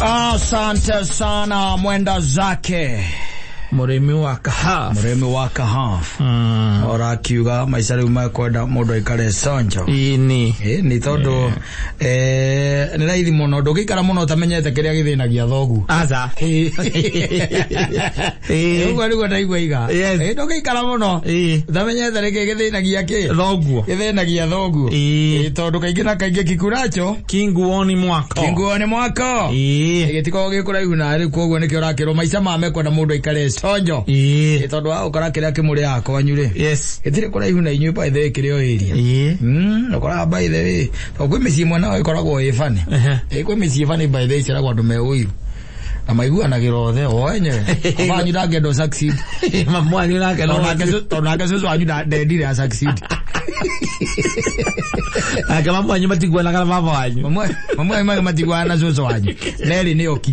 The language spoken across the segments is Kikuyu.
Asante sana mwenda zake Mũrĩmi wa kahawa. Mũrĩmi wa kahaf ora akiuga maica rĩu mekwenda mũndũ aikare conjo. Ĩni. Ĩ, nĩ tondũ nĩ raithi mũno ndũngĩikara mũno ũtamenyete kĩrĩa gĩthĩnagia thoguo. Aca. Ũguo nĩguo ndaigua iga. Yes. Ĩ, ndũngĩikara mũno ũtamenyete nĩkĩ gĩthĩnagia kĩ Thoguo. gĩthĩnagia thoguo. Ĩ. Ĩ, tondũ kaingĩ na kaingĩ kikuracho Kinguoni mwako. kinguo nĩ mwako. Ĩ. Gĩtikoragwo gĩ kũraihu na rĩu koguo nĩkĩo ũrakĩrwo maica ma mekwenda mũndũ aikare conjo. Ĩ. Ĩ, tondũ wa gũkora kĩrĩa kĩmũrĩaga kwanyu rĩ gĩtirĩ kũraihu na inyuĩ by the way kĩrĩ o area. Ĩ. Ũkoraga by the way tondũ kwĩ mĩciĩ ĩmwe nayo ĩkoragwo ĩ funny. Ehe. Ĩ, kwĩ mĩciĩ funny by the way ĩceragwo andũ me ũiru na maiguanagĩra othe o enyewe. Baba wanyu ndangĩenda ũ succeed. Mamu wanyu nake no. Tondũ nake cũcũ wanyu ndendire a succeed. Nake mamu wanyu matiguanaga na baba wanyu. Mamu wanyu matiguanaga na cũcũ wanyu nerĩ nĩ oki.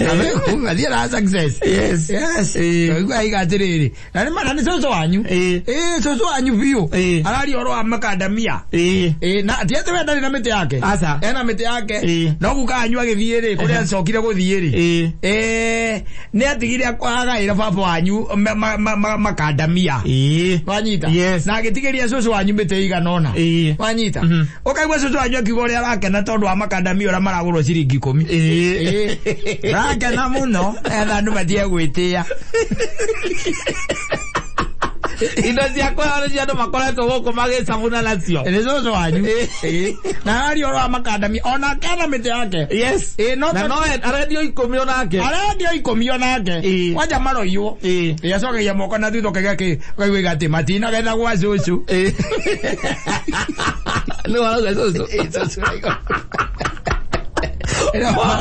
Athiĩ na success. Yes. Yes. Ĩ. Ũigua aiga atĩrĩrĩ na nĩ ma na nĩ cũcũ wanyu. Ĩ. Ĩ, cũcũ wanyu biũ. Ĩ. Araria ũhoro wa makandamia. Ĩ. Ĩ, na ti atĩ we ndarĩ na mĩtĩ yake. Aca. Ena mĩtĩ yake. Ĩ. No guka wanyu agĩthiĩ rĩ kũrĩa acokire gũthiĩ rĩ. Ĩ. Ĩ, nĩ atigire agaĩra baba wanyu makandamia. Ĩ. Wanyita? Yes. Na agĩtigĩria cũcũ wanyu mĩtĩ ĩigana ũna. Ĩ. Wanyita? Ũkaigua cũcũ wanyu akiuga ũrĩa arakena tondũ wa makandamia ũrĩa maragũrwo ciringi 10. Ĩ. Ĩ. Arakena mũno etha andũ matige gwĩtĩa. Indo cia kwĩheo nĩ cia andũ makoretwo gũkũ magĩcabuna nacio. Nĩ cũcũ wanyu. Ĩ. Na araria ũhoro wa makandamia onake ena mĩtĩ yake. Yes. Ĩ, no Na no arendio 10 onake. arendio 10 onake. Ĩ. Kwanja maroiywo. Ĩ. Ĩ, acokagia moko na thutha ũkaiga kĩ ũkaigua atĩ matinagetha gwa cũcũ. Ĩ. Nĩ warauga cũcũ. Ĩ, cũcũ arauga.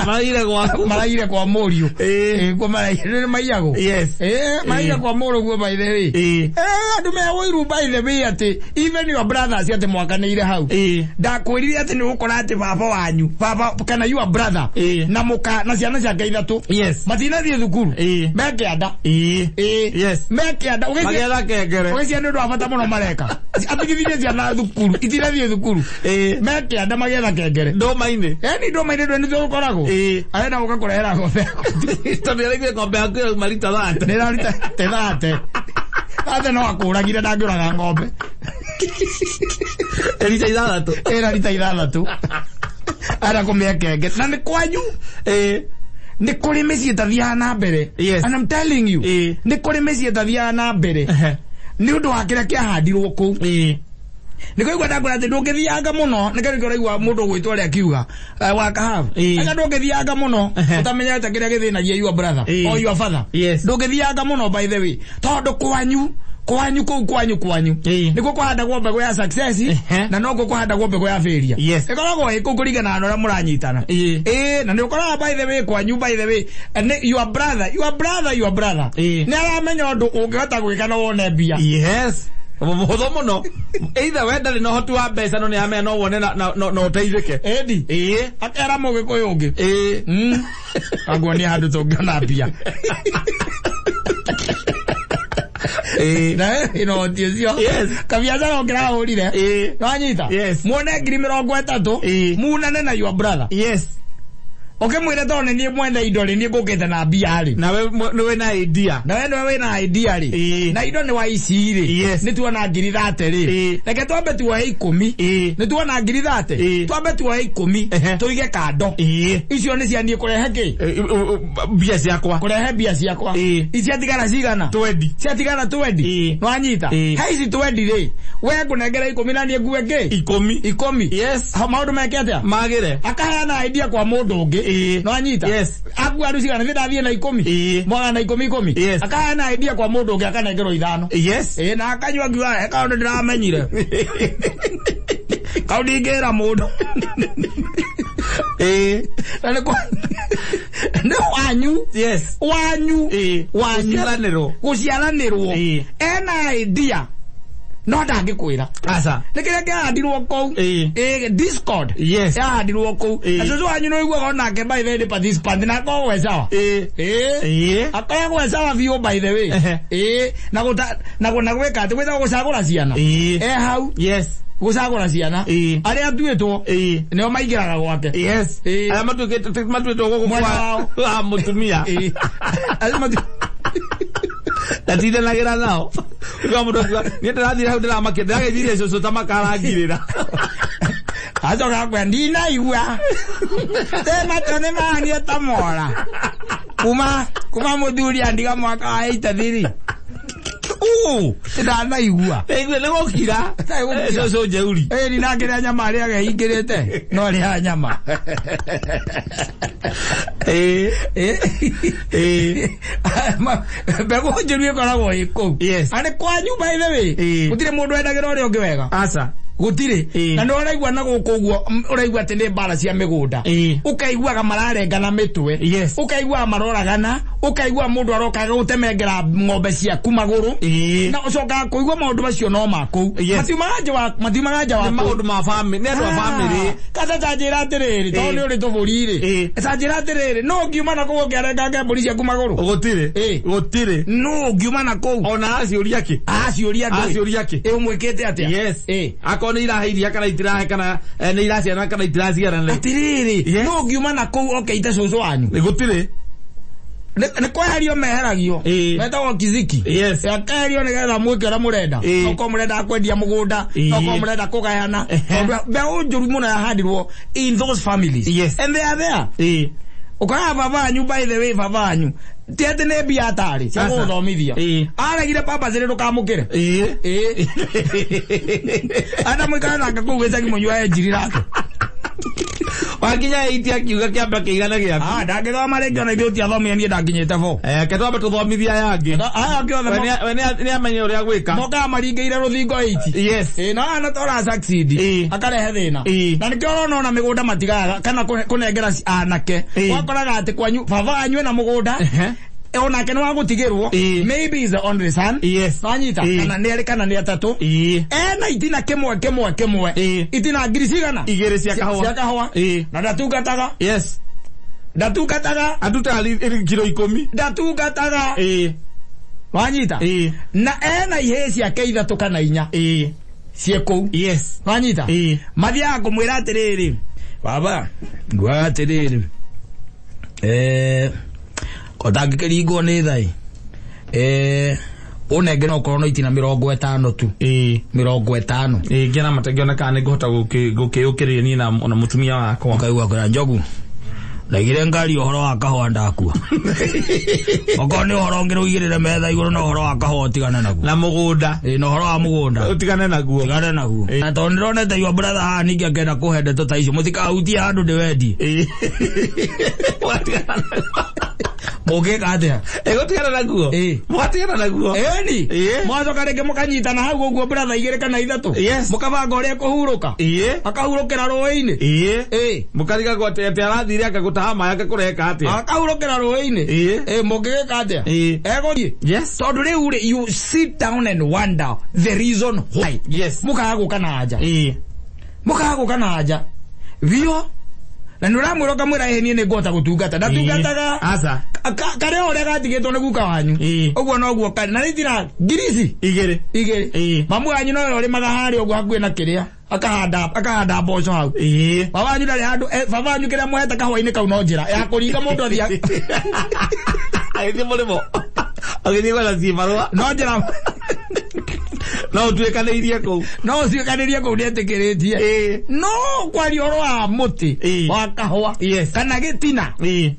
Maraire gwaku. Maraire kwa mũriũ. Ĩ. Ĩ, kuo maraire nĩ maiyagwo. Yes. Ĩ, maraire kwa mũrũguo by the way. Ĩ. Ĩ, andũ me ũiru by the way atĩ even your brothers atĩ mwakanĩire hau. Ĩ. Ndakwĩrire atĩ nĩ ũgũkora atĩ baba wanyu baba kana your brother Ĩ. na mũka na ciana ciake ithatũ Yes. matinathiĩ thukuru Ĩ. me kĩanda. Ĩ. Ĩ. Yes. Me kĩanda. Magĩetha kengere. Ũgĩcia nĩ ũndũ wa bata mũno mareka atigithirie ciana thukuru itinathiĩ thukuru Ĩ. me kĩanda magĩetha kengere. Ndũma-inĩ. Eni ndũma-inĩ ndwe nĩtio ũkoragwo. Ĩ. Arenda gũka kũrehera ng'ombe. Tondũ araiguire ng'ombe yaku ĩrauma rita thate. Nĩ ĩraruta te thate. Thate no akũragire ndangĩũraga ng'ombe. Rita 6. Ĩra rita 6. Arenda kũmĩhe kenge. Na nĩ kwanyu. Ĩ. Nĩ kũrĩ mĩciĩ ĩtathiaga na mbere. Yes. And I'm telling you. Ĩ. Nĩ kũrĩ mĩciĩ ĩtathiaga na mbere. Ehe. Nĩ ũndũ wa kĩrĩa kĩahandirwo kũu. Ĩ. Nĩ kũigua ndakwĩra atĩ ndũngĩthianga mũno nĩkĩo nĩkĩo ũraigua mũndũ ũgwĩtwo ũrĩa akiuga wa kahabu. Ĩ. Anga ndũngĩthianga mũno Ehe. ũtamenyete kĩrĩa gĩthĩnagia your brother Ĩ. or your father. Yes. Ndũngĩthianga mũno by the way tondũ kwanyu kwanyu kũu kwanyu kwanyu Ĩ. nĩkuo kũhandagwo mbegũ ya success Ehe. na nokuo kũhandagwo mbegũ ya failure. Yes. Ĩkoragwo ĩ kũu kũringana na ũrĩa mũranyitana. Ĩ. Ĩ, na nĩ ũkoraga by the way kwanyu by the way nĩ your brother your brother your brother Ĩ. nĩ aramenya ũndũ ũngĩhota gwĩka na wone mbia. Yes. Mũhũthũ mũno. Either we ndarĩ na ũhoti wa mbeca no nĩ aramenya no wone na na ũteithĩke. Ĩndi. Ĩ. Akera mũgĩkũyũ ũngĩ. Ĩ. Anguonia handũ tũngĩona mbia. Ĩ. Na ĩno ũhoti ũcio. Yes. Kabiacara ũngĩrahũrire. Ĩ. Nĩwanyita? Yes. Muone ngiri 30. Ĩ. Munane na your brother. Yes. Ũkĩmwĩre tondũ nĩ niĩ mwene indo rĩ niĩ ngũkĩte na mbia rĩ. Nawe nĩwe na idea. Na we nĩwe wĩna idea rĩ. Ĩ. Na indo nĩ wa ici rĩ. Yes. Nĩ tuona ngiri 30 rĩ. Ĩ. Reke twambe tuoe 10. Ĩ. Nĩ tuona ngiri 30. Ĩ. Twambe tuoe 10. Ehe. Tũige kando. Ĩ. Icio nĩ cia niĩ kũrehe kĩ? Mbia ciakwa. Kũrehe mbia ciakwa. Ĩ. Ici ciatigara cigana? 20. Ciatigara 20. Ĩ. Nĩwanyita? Ĩ. He ici 20 rĩ. We ngũnengera 10 na niĩ ngue kĩ? 10. 10. Yes. Hau maũndũ meke atĩa? Magĩre. Akaheana idea kwa mũndũ ũngĩ. Ĩ. Nĩwanyita? Yes. Akua rĩu cigana? Nĩ ndathiĩ na 10. Ĩ. Mwaga na 10 10. Yes. Akaheana idea kwa mũndũ ũngĩ akanengerwo 5. Yes. Ĩ, na akanyua akiuga he kaũndũ ndĩramenyire. Kau ndingĩra mũndũ. Ĩ. Na nĩ kwa nĩ wanyu. Yes. Wanyu. Ĩ. Wanyu. Gũciaranĩrwo. Gũciaranĩrwo. Ĩ. Ena idea. No ndangĩkwĩra. Aca. Nĩ kĩrĩa kĩahandirwo kũu. Ĩĩ. Ĩĩ, discord. Yes. Yahandirwo kũu. Ĩĩ. Na cũcũ wanyu nĩ ũiguaga onake by the way nĩ participant na akoragwo e sawa. Ĩĩ. Ĩĩ. Ĩĩ. Akoragwo e sawa biũ by the way. Ehe. Ĩĩ. Na gũta na na gwĩka atĩ gwĩtagwo gũcagũra ciana. Ĩĩ. E hau Yes. gũcagũra ciana. Ĩĩ. Arĩa atuĩtwo Ĩĩ. nĩo maingĩraga gwake. Yes. Ĩĩ. Arĩa matuĩkĩte matuĩtwo gũkũ Mwena kwa wao. wa mũtumia. Ĩĩ. Arĩa Ndatindanagĩra nao. Ũguo mũndũ akiuga, niĩ ndĩrathire hau ndĩramakia ndĩrageithirie cũcũ ta makarangirĩra. Acoka akwĩra ndinaigua. Te matũ nĩ mahanie ta mora. Kuma mũthuri andiga mwaka wa 83. Uu, ndanaigua. Nĩigue nĩ gũkira. Nĩ gũkira. Cũcũ njeuri. Ĩĩ ndinakĩrĩa nyama arĩa agehingĩrĩte. No arĩaga nyama. Ĩĩ. Ĩĩ. Mbegũ njũru ĩkoragwo ĩ kũu. Yes. Na nĩ kwanyu by the way. Ĩĩ. Gũtirĩ mũndũ wendagĩra ũrĩa ũngĩ wega. Aca. Gũtirĩ. Ĩĩ. Na nĩ ũraigua na gũkũ ũguo ũraigua atĩ nĩ mbara cia mĩgũnda. Ĩĩ. Ũkaiguaga mararengana mĩtwe. Yes. Ũkaiguaga maroragana. Ũkaigua mũndũ aroka gũtemengera ng'ombe ciaku magũrũ. Ĩĩ. Na ũcokaga kũigua maũndũ macio no ma kũu. Yes. Matiumaga nja wa Nĩ kũu. maũndũ ma family, nĩ andũ a family. Kata ta njĩra atĩrĩrĩ, tondũ Ĩĩ. nĩ ũrĩ tũbũri rĩ. Ĩĩ. Ta njĩra atĩrĩrĩ, no ũngiuma na kũu ũkĩarengange mbũri ciaku magũrũ? Gũtirĩ. Ĩĩ. Gũtirĩ. No ũngiuma na kũu? Ona aciũria kĩ? Aciũria ndũĩ. Aciũria kĩ? Ĩ ũmwĩkĩte atĩa? Yes. Ĩĩ. Akorwo nĩ irahe iria kana itirahe kana nĩ iraciarana kana itiraciarana. Atĩrĩrĩ, Yes. no ũngiuma na kũu ũkeite cũcũ wanyu? Gũtirĩ. Nĩ kweherio meheragio. Ĩĩ. Metagwo kiziki. Yes. Akeherio nĩgetha mwĩke ũrĩa mũrenda. Ĩĩ. Okorwo mũrenda kwendia mũgũnda, Ĩĩ. okorwo mũrenda kũgayana. Ehe. Tondũ mbeũ njũru mũno yahandirwo in those families. Yes. And they are there. Ĩĩ. Ũkoraga baba wanyu by the way baba wanyu ti atĩ nĩ mbia atarĩ cia Aca. gũgũthomithia. Ĩĩ. Aregire papa cĩrĩ ndũkamũkĩre. Ĩĩ. Ĩĩ. Ata mũikare nake kũu gĩcagi mũnyuae njiri nake. Wakinya 8 akiuga kĩamba kĩigana gĩaku. Ah, ndangĩthoma rĩngĩ ona ithuĩ tũtiathomire niĩ ndakinyĩte bo. Eh, ke twambe tũthomithie aya angĩ. Aya angĩ othe We nĩ amenye ũrĩa gwĩka. mokaga maringĩire rũthingo 8. Yes. Ĩĩ, na aya tora succeed. Ĩĩ. Akarehe thĩna. Ĩĩ. Na nĩkĩo ũrona ona mĩgũnda matigaga kana kũnengera anake. Ĩĩ. Wakoraga atĩ kwanyu baba wanyu ena mũgũnda. Ehe. Onake nĩ wagũtigĩrwo. Ĩĩ. Maybe is the only son. Yes. Wanyita Ĩĩ. kana nĩ erĩ kana nĩ atatũ. Ĩĩ. Ena itina kĩmwe kĩmwe kĩmwe. Ĩĩ. Itina ngiri cigana? Igĩrĩ cia kahũa. Cia kahũa. Ĩĩ. Na ndatungataga. Yes. Ndatungataga. Andutaga kiro 10. Ndatungataga. Ĩĩ. Wanyita? Ĩĩ. Na ena ihĩĩ ciake 3 kana 4. Ĩĩ. Ciĩ kũu. Yes. Wanyita? Ĩĩ. Mathiaga kũmwĩra atĩrĩrĩ, baba, nguaga atĩrĩrĩ, kotangĩkĩringwo nĩ thai, ũnengere okorwo no itina 50 tu. Ĩĩ. 50. Ĩĩ, ngĩona matangĩona kana nĩngũhota gũkĩũkĩrĩria niĩ na mũtumia wakwa. Ũkaigua kwĩra Njogu, ndaigire ngari ũhoro wa kahũa ndakua. Okorwo nĩ ũhoro ũngĩ rũigĩrĩre metha igũrũ na ũhoro wa kahũa ũtigane naguo. Na mũgũnda. Ĩĩ, na ũhoro wa mũgũnda. Ũtigane naguo. Ũtigane naguo. Ĩĩ. Na tondũ nĩndonete your brother haha ningĩ akĩenda kũhe ndeto ta icio, mũtikahutie handũ ndĩwendie. Ĩĩ. Mũgatigana naguo. Mũngĩka atĩa? Ĩĩ, gũtigana naguo. Ĩĩ. Mũgatigana naguo. Ĩni. Ĩĩ. Mwacoka rĩngĩ mũkanyitana hau ũguo brother 2 kana 3. Yes. Mũkabanga ũrĩa kũhurũka. Ĩĩ. Akahurũkĩra rũĩ-inĩ. Ĩĩ. Ĩĩ. Mũkarigagwo atĩ arathire akagũtaha maĩ akakũreka atĩa. Akahurũkĩra rũĩ-inĩ. Ĩĩ. Ĩĩ, mũngĩgĩka atĩa? Ĩĩ. Egũthiĩ. Yes. Tondũ rĩu rĩ, you sit down and wonder the reason why. Yes. Mũkaga gũka na anja. Ĩĩ. Mũkaga gũka na anja. Biũ. Na nĩ ũramwĩra ũkamwĩra ĩĩ niĩ nĩngũhota gũtungata. Ndatungataga. Aca. Karĩa ũrĩa gatigĩtwo nĩ guka wanyu. Ĩĩ. Ũguo noguo karĩ. Na nĩ itina ngiri ici. 2. 2. Ĩĩ. Mamu wanyu nowe ũrĩmaga harĩa ũguo hakuhĩ na kĩrĩa. Akahanda mboco hau. Ĩĩ. Baba wanyu ndarĩ handũ, baba wanyu kĩrĩa mwehete kahũa-inĩ kau no njĩra ya kũringa mũndũ athiĩ Agĩthiĩ mũrĩmo. Agĩthiĩ gwetha cibarũa. No njĩra. No ũtuĩkanĩirie kũu. No ũtuĩkanĩirie kũu nĩetĩkĩrĩtie. Ĩĩ. No kwaria ũhoro wa mũtĩ Ĩĩ. wa kahũa Yes. kana gĩtina Ĩĩ.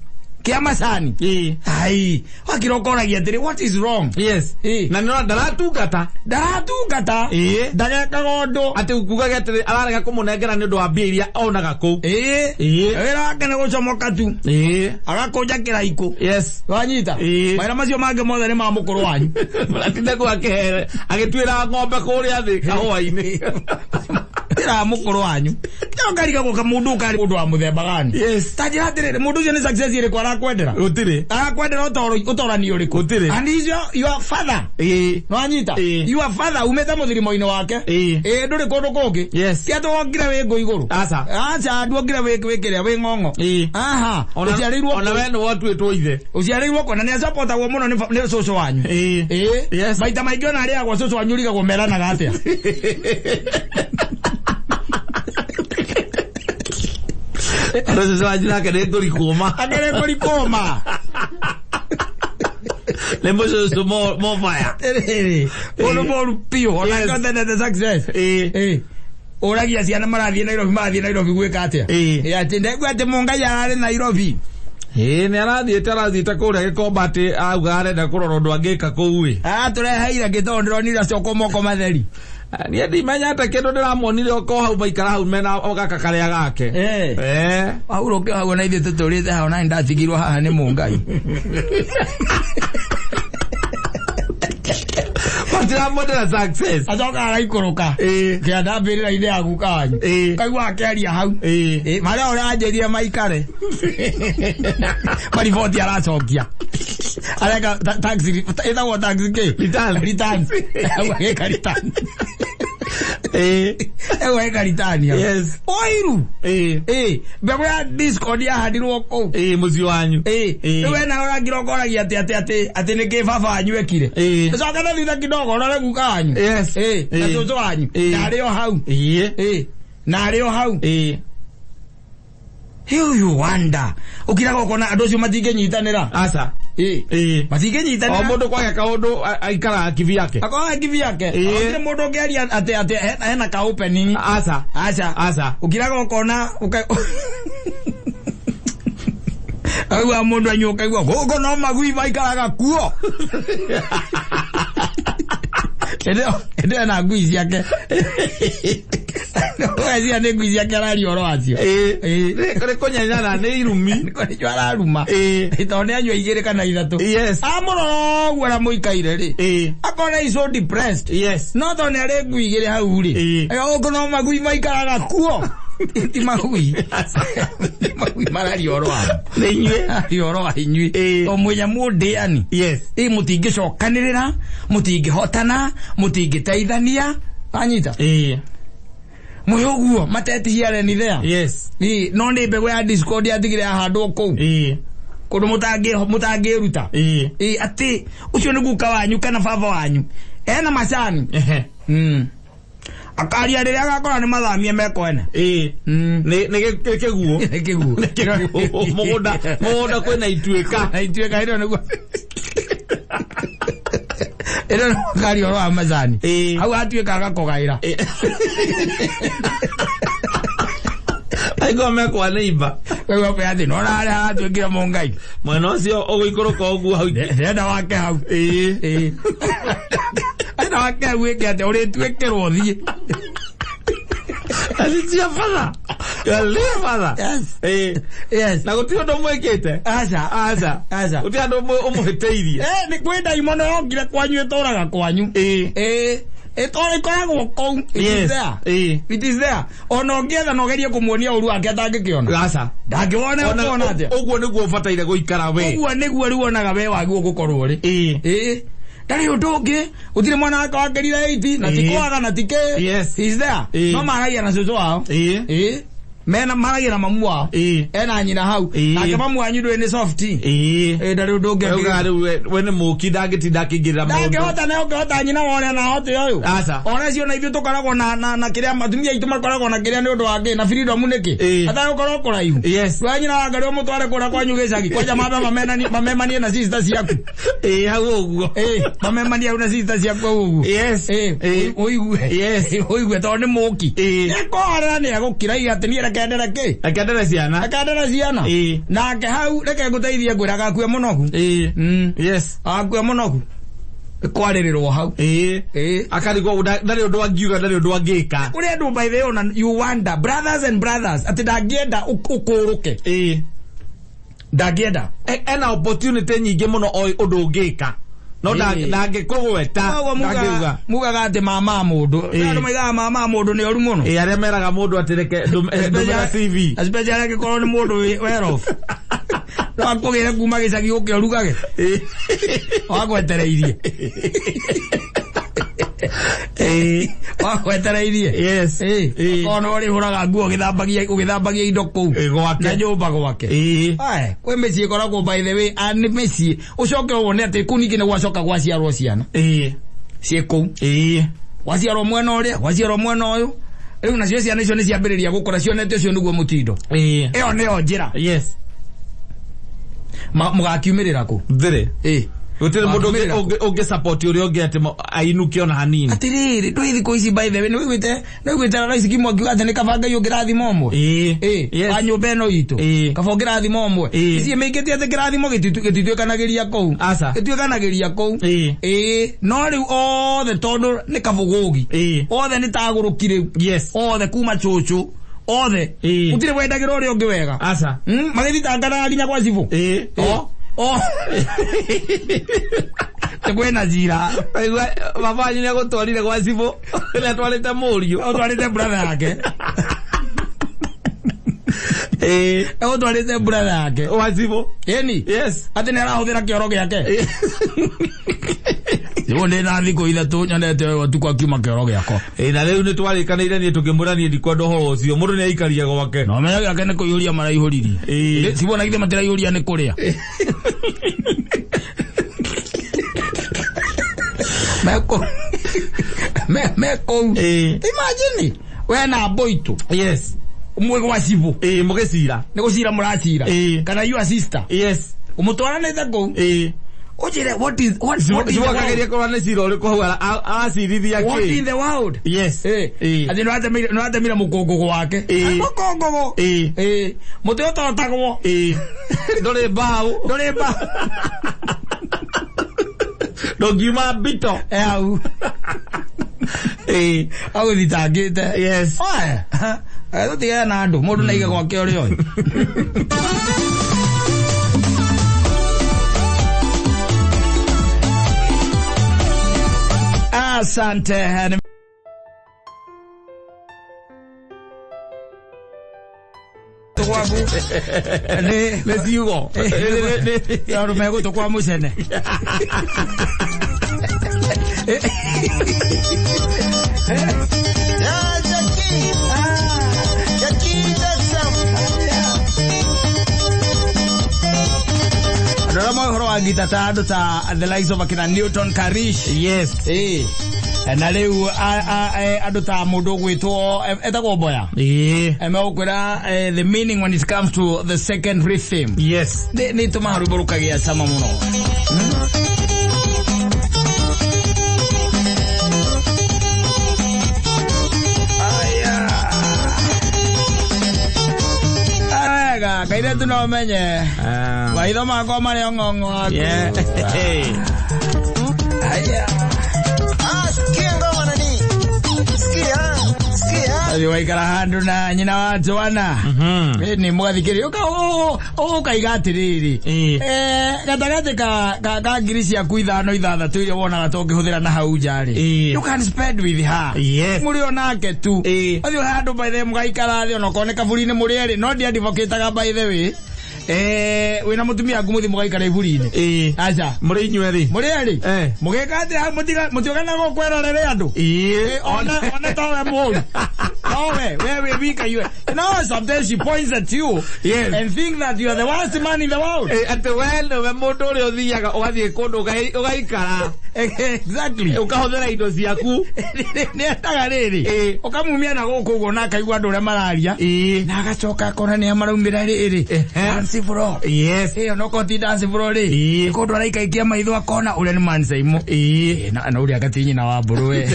kĩa macani. Ĩĩ. Ai, wakira ũkoragia atĩrĩ, what is wrong? Yes. Ĩĩ. Na nĩũrona ndaratungata. Ndaratungata. Ĩĩ. Ndagekaga ũndũ. Atĩ kugaga atĩrĩ ararega kũmũnengera nĩ ũndũ wa mbia iria onaga kũu. Ĩĩ. Ĩĩ. Wĩra wake nĩ gũcomoka tu. Ĩĩ. Agakũnja kĩraikũ. Yes. Wanyita? Ĩĩ. Mawĩra macio mangĩ mothe nĩ ma mũkũrũ wanyu. Mũratinda kũu akĩhere agĩtuĩra ng'ombe kũrĩa thĩ kahũa-inĩ. Ndĩraga mũkũrũ wanyu. Kĩo ngarigagwo kamũndũ karĩ mũndũ wa mũthemba gani. Yes. Ta njĩra atĩrĩrĩ, mũndũ ũcio nĩ success ĩrĩkũ arakwendera? Gũtirĩ. Arakwendera ũtorani ũrĩkũ? Gũtirĩ. And he's your father. Ĩĩ. Nĩwanyita? Ĩĩ. Your father umĩte mũthirimo-inĩ wake. Ĩĩ. Ĩĩ ndũrĩ kũndũ kũngĩ. Yes. Ti atĩ wokire wĩ ngũ igũrũ. Aca. Aca nduokire wĩ kĩrĩa wĩ ng'ong'o. Ĩĩ. Aha. Ona Ũciarĩirwo ona we nĩ watuĩtwo ithe. ũciarĩirwo kũ na nĩ acapotagwo mũno nĩ cũcũ wanyu. Ĩĩ. Ĩĩ. Yes. Maita maingĩ ona arĩagwo cũcũ wanyu ũrigagwo meranaga atĩa. Andũ cũcũ wanyu nake nĩ ngũri kũma. Akĩrĩ ngũri kũma. Nĩ mũcũcũ mo fire. Atĩrĩrĩ, ũndũ mũru biũ ona Yes. angĩkorwo ũtendete success. Ĩĩ. Ĩĩ. Ũragia ciana marathiĩ Nairobi, marathiĩ Nairobi gwĩka atĩa? Ĩĩ. Ĩĩ, atĩ ndaigua atĩ Mũngai ararĩ Nairobi. Ĩĩ nĩ arathiĩte kũrĩa Gĩkomba atĩ auga arenda kũrora ũndũ angĩka kũu ĩ. Aratũreheire kĩ tondũ ndĩronire acokwo moko matheri. Niĩ ndimenyete kĩndũ ndĩramuonire oko hau maikara hau mena gaka karĩa gake. Ĩĩ. Eh. Ahurũke hau ona ithuĩ tũtũrĩte hau na nĩndatigirwo haha nĩ Mũngai. Matiramwendera success. Acoka agaikũrũka. Ĩĩ. Kĩanda mbĩrĩra-inĩ ya guka wanyu. Ĩĩ. Kaigua akĩaria hau. Ĩĩ. Ĩĩ, marĩa ũrĩa anjĩrire maikare. Mariboti aracokia. Areka tax ĩtagwo tax kĩ? Return. Return. Hau agĩka return. Ĩĩ. Hau agĩka return hau. Yes. Ũiru. Ĩĩ. Ĩĩ, mbegũ ya Discord yahandirwo kũu. Ĩĩ mũciĩ wanyu. Ĩĩ, Ĩĩ. rĩu wena ũrangĩra ũkoragia atĩ atĩ atĩ atĩ nĩkĩ baba wanyu ekire. Ĩĩ. Ũcoke na thutha kidogo ũrore guka wanyu. Yes. Ĩĩ, na Ĩĩ. cũcũ wanyu. Ĩĩ. Na arĩ o hau. Ĩĩ. Ĩĩ, na arĩ o hau. Ĩĩ. Hiu you wonder. Ũkiraga ũkona andũ acio matingĩnyitanĩra. Aca. Ĩĩ. Ĩĩ. O Matingĩnyitanĩra. mũndũ kwake kaũndũ aikaraga kivyake. Akorwo kivi yake. Ĩĩ. Gũtirĩ mũndũ ũngĩaria atĩ atĩ hena ka opening. Aca. Aca. Aca. Ũkiraga ũkona Aigua mũndũ anyua ũkaigua gũkũ no magui maikaraga kuo. Ĩndĩ ena ngui ciake. Ũgeciria nĩ ngui ciake araria ũhoro wacio. Ĩĩ. Ĩĩ. Nĩ kũnyenyana nĩ irumi. Nĩko nĩcio araruma. Ĩĩ. Tondũ nĩ anyua igĩrĩ kana ithatũ. Yes. Amũrora ũguo na mũikaire rĩ. Ĩĩ. Akona he's so depressed. Yes. No tondũ nĩ arĩ ngui igĩrĩ hau rĩ. Ĩĩ. Gũkũ no magui maikaraga kuo. Ti magui. Ti magui mararia ũhoro wao. Nĩ inyuĩ. Mararia ũhoro wa inyuĩ. Ĩĩ. O mwĩ nyamũ ndĩani. Yes. Ĩ mũtingĩcokanĩrĩra, mũtingĩhotana, mũtingĩteithania. Wanyita? Ĩĩ. Mwĩ ũguo matetihia ni there. Yes. Ĩ, no nĩ mbegũ ya Discord yatigire yahandwo kũu. Ĩĩ. Kũndũ mũtangĩruta. Ĩĩ. Ĩ, atĩ ũcio nĩ guka wanyu kana baba wanyu. Ena macani. Ehe. Akaria rĩrĩa agakora nĩ mathamie mekwene. Ĩĩ. Nĩ nĩ kĩguo. Nĩ kĩguo. Nĩ kĩguo. Mũgũnda kwĩna ituĩka. Na ituĩka ĩno nĩguo. Ĩno nĩguo akaria ũhoro wa macani. Ĩĩ. Hau atuĩka agakũgaĩra. Aigua mekwa neighbor. Kaigua pe atĩ nona harĩa haratuĩkire Mũngai. Mwena ũcio ũgũikũrũka ũguo hau. Ndĩrenda wake hau. Ĩĩ. Ĩĩ. Enda wake hau ĩke atĩa ũrĩtuĩkĩrwo thiĩ. And it's your father. Your real father. Yes. Ĩĩ. Yes. Na gũtirĩ ũndũ mwĩkĩte. Aca. Aca. Aca. Gũtirĩ andũ ũmũhĩtĩirie. Nĩ kwĩ ndaimono yokire kwanyu ĩtũraga kwanyu. Ĩĩ. Ĩĩ. Ĩtũra ĩkoragwo kũu. It is Yes. there. Ĩĩ. It is there. Ona ũngĩetha na ũgerie kũmuonia ũru wake atangĩkĩona. Aca. Ndangĩwona Ona ũkuona atĩa. ũguo nĩguo ũbataire gũikara we. Ũguo nĩguo rĩu wonaga we wagĩrĩirwo gũkorwo ũrĩ. Ĩĩ. Ĩĩ. Ndarĩ ũndũ ũngĩ. Gũtirĩ mwana wake wakĩrire 80 na ti Ĩĩ. kwaga na ti kĩ. Yes. He's there. Ĩĩ. No maragia na cũcũ wao. Ĩĩ. Ĩĩ. Mena maragia na mamu wao. Ĩĩ. Ena nyina hau. Ĩĩ. Nake mamu wanyu ndũĩ nĩ soft. Ĩĩ. Ĩĩ ndarĩ ũndũ ũngĩ. Rauga rĩu we nĩ mũki ndangĩtinda akĩingĩrĩra maũndũ. Ndangĩhota na ũngĩhota nyina wone na hote ũyũ. Aca. Ona cio na ithuĩ tũkoragwo na kĩrĩa atumia aitũ makoragwo na kĩrĩa nĩ ũndũ wa kĩ na freedom nĩkĩ. Ĩĩ. Atagũkorwo kũraihu. Yes. We nyina wa ngarĩ ũmũtware kũrĩa kwanyu gĩcagi. Kwanja mambe mamemanie na sister ciaku. Ĩĩ hau ũguo. Ĩĩ, mamemanie hau na sister ciaku hau ũguo. Yes. Ĩĩ, Ĩĩ. ũigue. Yes. Ũigue tondũ nĩ mũki. Ĩĩ. Nĩekũhorera nĩegũkira iga atĩ niĩ reke ndere kĩ. Reke ndere ciana. Reke ndere ciana. Ĩĩ. Nake hau reke ngũteithie ngwĩra agakue mũnogu. Ĩĩ. Yes. Agakue mũnogu. Kwarĩrĩrwo hau. Ĩĩ. Ĩĩ. Akarigwo ndarĩ ũndũ angiuga ndarĩ ũndũ angĩka. Kũrĩ andũ by the way ona you wonder brothers and brothers atĩ ndangĩenda ũkũrũke. Ĩĩ. Ndangĩenda. Ena opportunity nyingĩ mũno oĩ ũndũ ũngĩka. No ndangĩkũgweta. Koguo Ndangiuga. Mugaga atĩ mama mũndũ. Ĩĩ. Andũ maigaga mama mũndũ nĩ oru mũno. Ĩ arĩa meraga mũndũ atĩ reke ndũmĩra CV. Especially angĩkorwo nĩ mũndũ well off. No akũgĩre kuma gĩcagi ũke ũrugage. Wagwetereirie. Ĩ. Wagwetereirie. Yes. Ĩ. Ĩ. Okorwo nĩ ũrĩhũraga nguo ũgĩthambagia indo kũu. Ĩ, gwake. Na nyũmba gwake. Ĩ. Ae, kwĩ mĩciĩ ĩkoragwo by the way, nĩ mĩciĩ ũcoke wone atĩ kũu ningĩ nĩ gwacoka gwaciarwo ciana Ĩ. ciĩ kũu. Ĩ. Gwaciarwo mwena ũrĩa, gwaciarwo mwena ũyũ. Rĩu nacio ciana icio nĩ ciambĩrĩria gũkũra cionete ũcio nĩguo mũtindo. Ĩ. Ĩyo nĩyo njĩra. Yes. Mũgakiumĩrĩra kũ? Thĩrĩ. Ĩ. Gũtirĩ mũndũ Mũgakiumĩrĩra kũ? ũngĩ support ũrĩa ũngĩ atĩ ainũke ona hanini. Atĩrĩrĩ, ndũĩ thikũ ici by the way, nĩũiguĩte Rais Kimu akiuga atĩ nĩ kaba Ngai ũngĩrathima ũmwe? Ĩ. Ĩ, Yes. wa nyũmba ĩno itũ. Ĩ. Kaba ũngĩrathima ũmwe. Ĩ. Ici mĩingĩtie atĩ kĩrathimo gĩtituĩkanagĩria kũu. Aca. Gĩtuĩkanagĩria kũu. Ĩ. Ĩ, no rĩu othe tondũ nĩ kabũgũgi. Ĩ. Othe nĩ tagũrũki rĩu. Yes. Othe kuma cũcũ. Othe. Ĩ. Gũtirĩ wendagĩra ũrĩa ũngĩ wega. Aca. Magĩthitanganaga nginya gwa cibũ. Ĩ. O. O. Nĩ kwĩna cira. Waigua baba wanyu nĩagũtwarire gwa cibũ nĩatwarĩte mũriũ. Ũtwarĩte brother yake. Ĩ. Ũtwarĩte brother yake. Gwa cibũ. Ĩni. Yes. Atĩ nĩ arahũthĩra kĩoro gĩake. Rĩu ndĩ na thikũ ithatũ nyonete ũyũ ũtukũ akiuma kĩoro gĩakwa. Ĩ na rĩu nĩtwarĩkanĩire niĩ tũkĩmwĩra niĩ ndikwenda ũhoro ũcio mũndũ nĩaikaria gwake. Na ũmenyo gĩake nĩ kũiyũria maraihũririe. Ĩ. Cibũ na githĩ matiraihũria nĩ kũrĩa. Mekũu. Mekũu. Ĩ. Imagine we na mbũitũ Yes. mwĩ gwa cibũ. Ĩ mũgĩcira. Nĩ gũcira mũracira. Ĩ. Kana your sister. Yes. Ũmũtwaranĩte kũu. Ĩ. Ũnjĩre what is what what in Cibũ the world? akageria kũrora nĩ cira ũrĩkũ hau aracirithia What in kĩ. the world? Yes. Ĩ. Ĩ. Atĩ nĩwatemire mũkũngũgũ wake. Ĩ. Mũkũngũgũ. Ĩ. Ĩ. Mũtĩ ũtotagwo. Ĩ. Ndũrĩ mbaũ. Ndũrĩ mbaũ. Ndũngiuma mbito. E hau. Ĩ. Agũthitangĩte. Yes. Oe. Tũtigane na andũ. Mũndũ naige gwake ũrĩa oĩ. Asante. Gwaku. Nĩ ciugo. Andũ megũtũ kwa mũcene. Andũ arĩa moĩ ũhoro wa ngita ta andũ ta the likes of akina Newton Karish. Yes. Ĩ. Na rĩu andũ ta mũndũ ũgwĩtwo etagwo Mboya. Ĩ. Megũkwĩra the meaning when it comes to the second rhythm. Yes. Nĩ itũmaga rwĩmbo rũkagĩa cama mũno. Aya. Wega, kairĩtu no menye. Maitho makwa marĩ o ng'ong'o waku. Yeah. Aya. Athiĩ waikara handũ na nyina wa Joanna. Nĩ mũgathikĩrĩria ũkaiga atĩrĩrĩ. Ĩ. Gatagatĩ ka ngiri ciaku ithano ithathatũ iria wonaga ta ũngĩhũthĩra na hau nja rĩ. Ĩ. You can spend with her. Yes. Mũrĩ o nake tu. Ĩ. Athiĩ handũ by the way mũgaikara thĩ onokorwo nĩ kaburi-inĩ mũrĩ erĩ no ndiadvocataga by the way. Wĩna mũtumia waku mũthiĩ mũgaikara iburi-inĩ. Ĩ. Aca. Mũrĩ inyuerĩ. Mũrĩ erĩ. Eh. Mũgĩka atĩa mũtioganaga kwerorere andũ. Ĩ. Ona towe mũru. Towe, we wĩ wika you. You know, sometimes she points at you Yes. and think that you are the worst man in the world. Ĩ, atĩ we nĩwe mũndũ ũrĩa ũthiaga ũgathiĩ kũndũ ũgaikara Exactly. ũkahũthĩra indo ciaku. Nĩ endaga rĩrĩ. Ĩ. Ũkamumia na gũkũ ũguo na akaigua andũ ũrĩa mararia. Ĩ. Na agacoka akona nĩa maraumĩra rĩrĩ. Ehe. Dance floor. Yes. Ĩ, onokorwo ti dance floor rĩ. Ĩ. Nĩ kũndũ araikaikia maitho akona ũrĩa nĩ mansaimo. Ĩ. Na ũrĩa gati nyina wa mbũrũ we.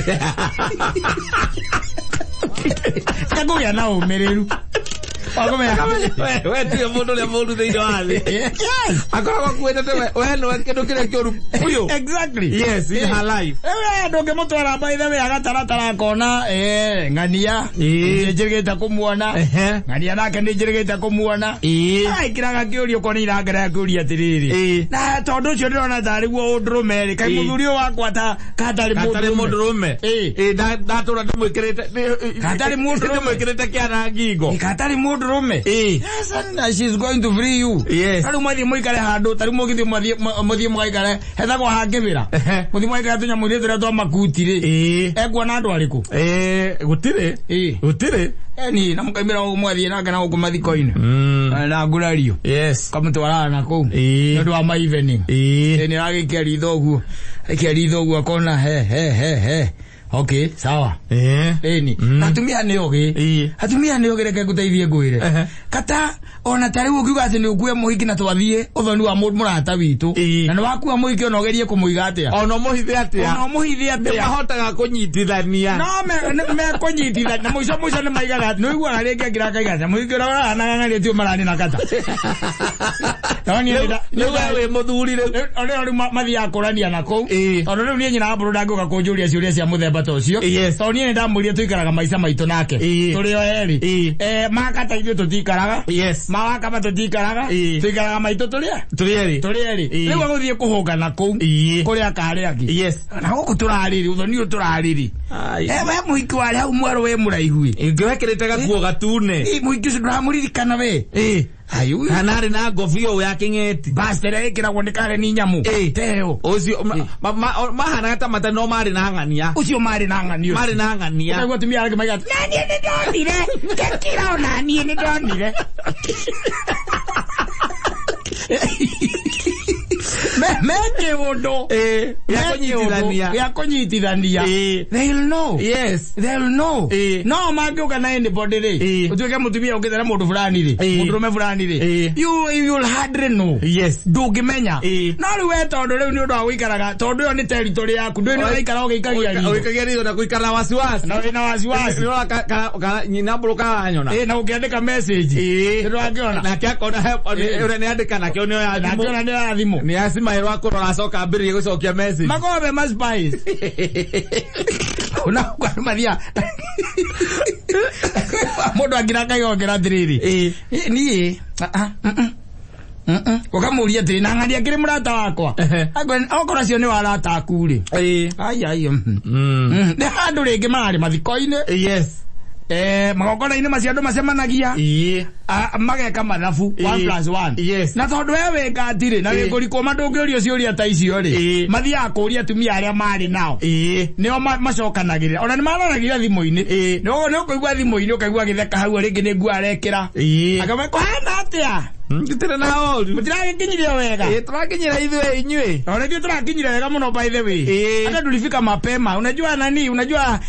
Kakũgĩa na ũmĩrĩru. Wakumenya. We tiwe mũndũ ũrĩa mũũru thĩinĩ wa thĩ. Yes. Akoragwo akuĩte te we nĩwe kĩndũ kĩrĩa kĩũru biũ. Exactly. Yes, in her life. Ewe ndũngĩmũtwara by the way agataratara akona ng'ania Ĩĩ. nĩnjĩrĩgĩte kũmuona. Ehe. Ng'ania nake nĩnjĩrĩgĩte kũmuona. Ĩĩ. Aikiraga kĩũria ũkona irangera kĩũria atĩrĩrĩ. Ĩĩ. Na tondũ ũcio ndĩrona tarĩ guo ũndũrũme rĩ, kaĩ Ĩĩ. mũthuri ũyũ wakwa ta katarĩ Gatarĩ mũndũrũme. mũndũrũme. Ĩĩ. Ĩĩ, ndatũra ndĩmwĩkĩrĩte Gatarĩ mũndũrũme. ndĩmwĩkĩrĩte kĩara ngingo. Katarĩ mũndũrũme. Ĩĩ. Yes, and she's going to free you. Yes. Tarĩu mwathiĩ mũikare handũ, tarĩu mũgĩthiĩ mũthiĩ mũgaikare, hethagwo hangĩbĩra. Ehe. Mũthiĩ mũgaikare tũnyamũ-inĩ tũrĩa twa makuti rĩ. Ĩĩ. Ekuona andũ arĩkũ? Ĩĩ, gũtirĩ. Ĩĩ. Gũtirĩ. Eni, na mũkaimĩra ũguo mwathiĩ nake na gũkũ mathiko-inĩ. Na ngurario. Yes. Kamũtwaraga na kũu. Ĩĩ. Nĩ ũndũ wa ma evening. Ĩĩ. Nĩ aragĩikia ritho ũguo. Aikia ritho ũguo akona he he he he. Okay, sawa. Ĩĩ. Ĩni. Na atumia nĩ ogĩ. Ĩĩ. Atumia nĩ ogĩ reke ngũteithie ngwĩre. Ehe. Kata ona ta rĩu ũkiuga atĩ nĩ ũkue mũhiki na twathiĩ ũthoni wa mũrata witũ. Ĩĩ. Na nĩ wakua mũhiki ona ũgerie kũmũiga atĩa. Ona ũmũhithe atĩa. Ona ũmũhithe atĩa. Mahotaga kũnyitithania. No mekũnyitithania na mũico mũico nĩ maigaga nĩ ũiguaga rĩngĩ akĩra akaiga atĩ mũhiki ũrĩa ũrahanaga ng'ania tio marani na kata. No niĩ Rĩu we wĩ mũthuri rĩu. rĩu rĩu mathiaga kũrania na kũu. Ĩĩ. Tondũ rĩu niĩ nyina wa mbũrũ ndangĩũka kũnjũria ciũria cia mũthemba ta ũcio. Yes. Tondũ niĩ nĩndamwĩrire tũikaraga maica maitũ nake. Ĩĩ. Tũrĩ o erĩ. Ĩĩ. Makata ithuĩ tũtikaraga. Yes. Mawakaba tũtikaraga. Ĩĩ. Tũikaraga maitũ tũrĩ Tũrĩ erĩ. tũrĩ erĩ. Ĩĩ. Rĩu agũthiĩ kũhũnga na kũu. Ĩĩ. Kũrĩa akarĩ angĩ. Yes. Na gũkũ tũrarĩrĩ, ũthoni ũyũ tũrarĩrĩ. Ai. We mũhiki warĩ hau mwerũ wĩ mũraihu ĩ. Ingĩwekĩrĩte gakuo gatune. Ĩ, mũhiki ũcio ndũramũririkana we. Ĩĩ. Ayu. Kana arĩ na ngobia ũũ ya kĩng'eti. Basta ĩrĩa ĩkĩragwo nĩ kare ni nyamũ. Ĩĩ. Teo. Ũcio mahanaga ta matarĩ no marĩ na ng'ania. Ũcio marĩ na ng'ania. Marĩ na ng'ania. Ũkaigua atumia arĩa angĩ maiga atĩ, na niĩ nĩ ndonire. Ngĩkira ona niĩ nĩ ndonire. Me kĩũndũ. Ĩĩ. Gĩa kũnyitithania. Gĩa kũnyitithania. Ĩĩ. They'll know. Yes. They'll know. Ĩĩ. No mangĩũka na anybody rĩ. Ĩĩ. Ũtuĩke mũtumia ũkĩte na mũndũ fulani rĩ. Ĩĩ. Mũndũrũme fulani rĩ. Ĩĩ. You'll hardly know. Yes. Ndũngĩmenya. Ĩĩ. No rĩu we tondũ rĩu nĩ ũndũ wa gũikaraga tondũ ĩyo nĩ territory yaku ndũĩ nĩ ũraikara ũgĩikagia ritho. Ũgĩikagia ritho na gũikara na wasiwasi. Na wĩna wasiwasi. Nĩũrona nyina mbũrũ karanyona. Ĩĩ, na ũkĩandĩka message. Ĩĩ. Nĩ ndũrakĩona. Nake akona Ĩĩ. ũrĩa nĩandĩka nakĩo nĩoya Na thimũ. akĩona nĩ oya thimũ. Nĩ acimaĩrwo akũrora acoka ambĩrĩrie gũcokia message. Makoragwo me ma spies. Ona kwa mathia. Mũndũ akira akaigongera atĩrĩrĩ. Ĩĩ. Ĩ, niĩ ũkamũria atĩrĩ na ng'ania akĩrĩ mũrata wakwa. Ehe. Okorwo acio nĩ warata aku rĩ. Ĩĩ. Ai ai. Nĩ handũ rĩngĩ mararĩ mathiko-inĩ. Yes. Magongona-inĩ macio andũ macemanagia. Ĩĩ. Mageka mathabu Ĩĩ. 1 plus 1. Yes. Na tondũ we wĩ ngati-rĩ, na Ĩĩ. wĩ kũrikũma ndũngĩũrio ciũria ta icio rĩ, Ĩĩ. mathiaga kũũria atumia arĩa marĩ nao. Ĩĩ. Nĩo macokanagĩrĩra. Ona nĩ mararagĩria thimũ-inĩ. Ĩĩ. Nĩ ũkũigua thimũ-inĩ ũkaigua agĩtheka hau rĩngĩ nĩ nguo arekĩra. Ĩĩ. Akamwĩra kũhana atĩa? Gũtirĩ na ũru. Mũtiragĩkinyire wega. Ĩĩ, tũrakinyĩra ithuĩ inyuĩ. Ona ithuĩ tũrakinyire wega mũno by the way. Ĩĩ. Hata tulifika mapema. Unajua nani? Unajua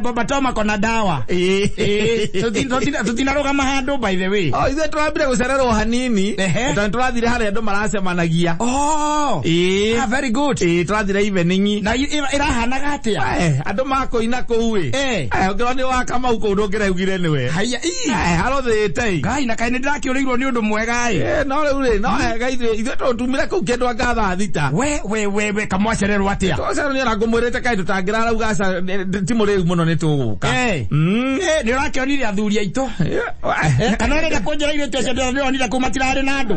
Baba Toma kona dawa. Ĩĩ. Ĩĩ. Tutinarũgama handũ by the way. O ithuĩ tũrambire gũcererwo hanini. Ehe. Tondũ tũrathire harĩa andũ maracemanagia. Oh. Ĩĩ. Ah, very good. Ĩĩ, tũrathire evening. Na ĩrahanaga atĩa? Andũ makũina kũu ĩ. Eh. Ũngĩrwo nĩ wa Kamau kũu ndũngĩraugire nĩwe. Haiya, ii. Harothĩte ĩ. Ngai na kaĩ nĩndĩrakĩũrĩirwo nĩ ũndũ mwega ĩ. No rĩu rĩ, no wega ithuĩ tũtumire kũu kĩndũ anga thaa thita. We we we we kamwacererwo atĩa? Twacererwo nĩ ona ngũmwĩrĩte kaĩ tũtangĩrarauga aca ti mũrĩu mũno nĩ tũgũka. Nĩ ũrakĩonire athuri aitũ? Kana ũrenda kũnjĩra airĩtu acio ndĩronire kũu matirarĩ na andũ?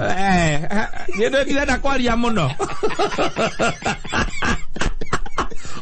Niĩ ndirenda kwaria mũno.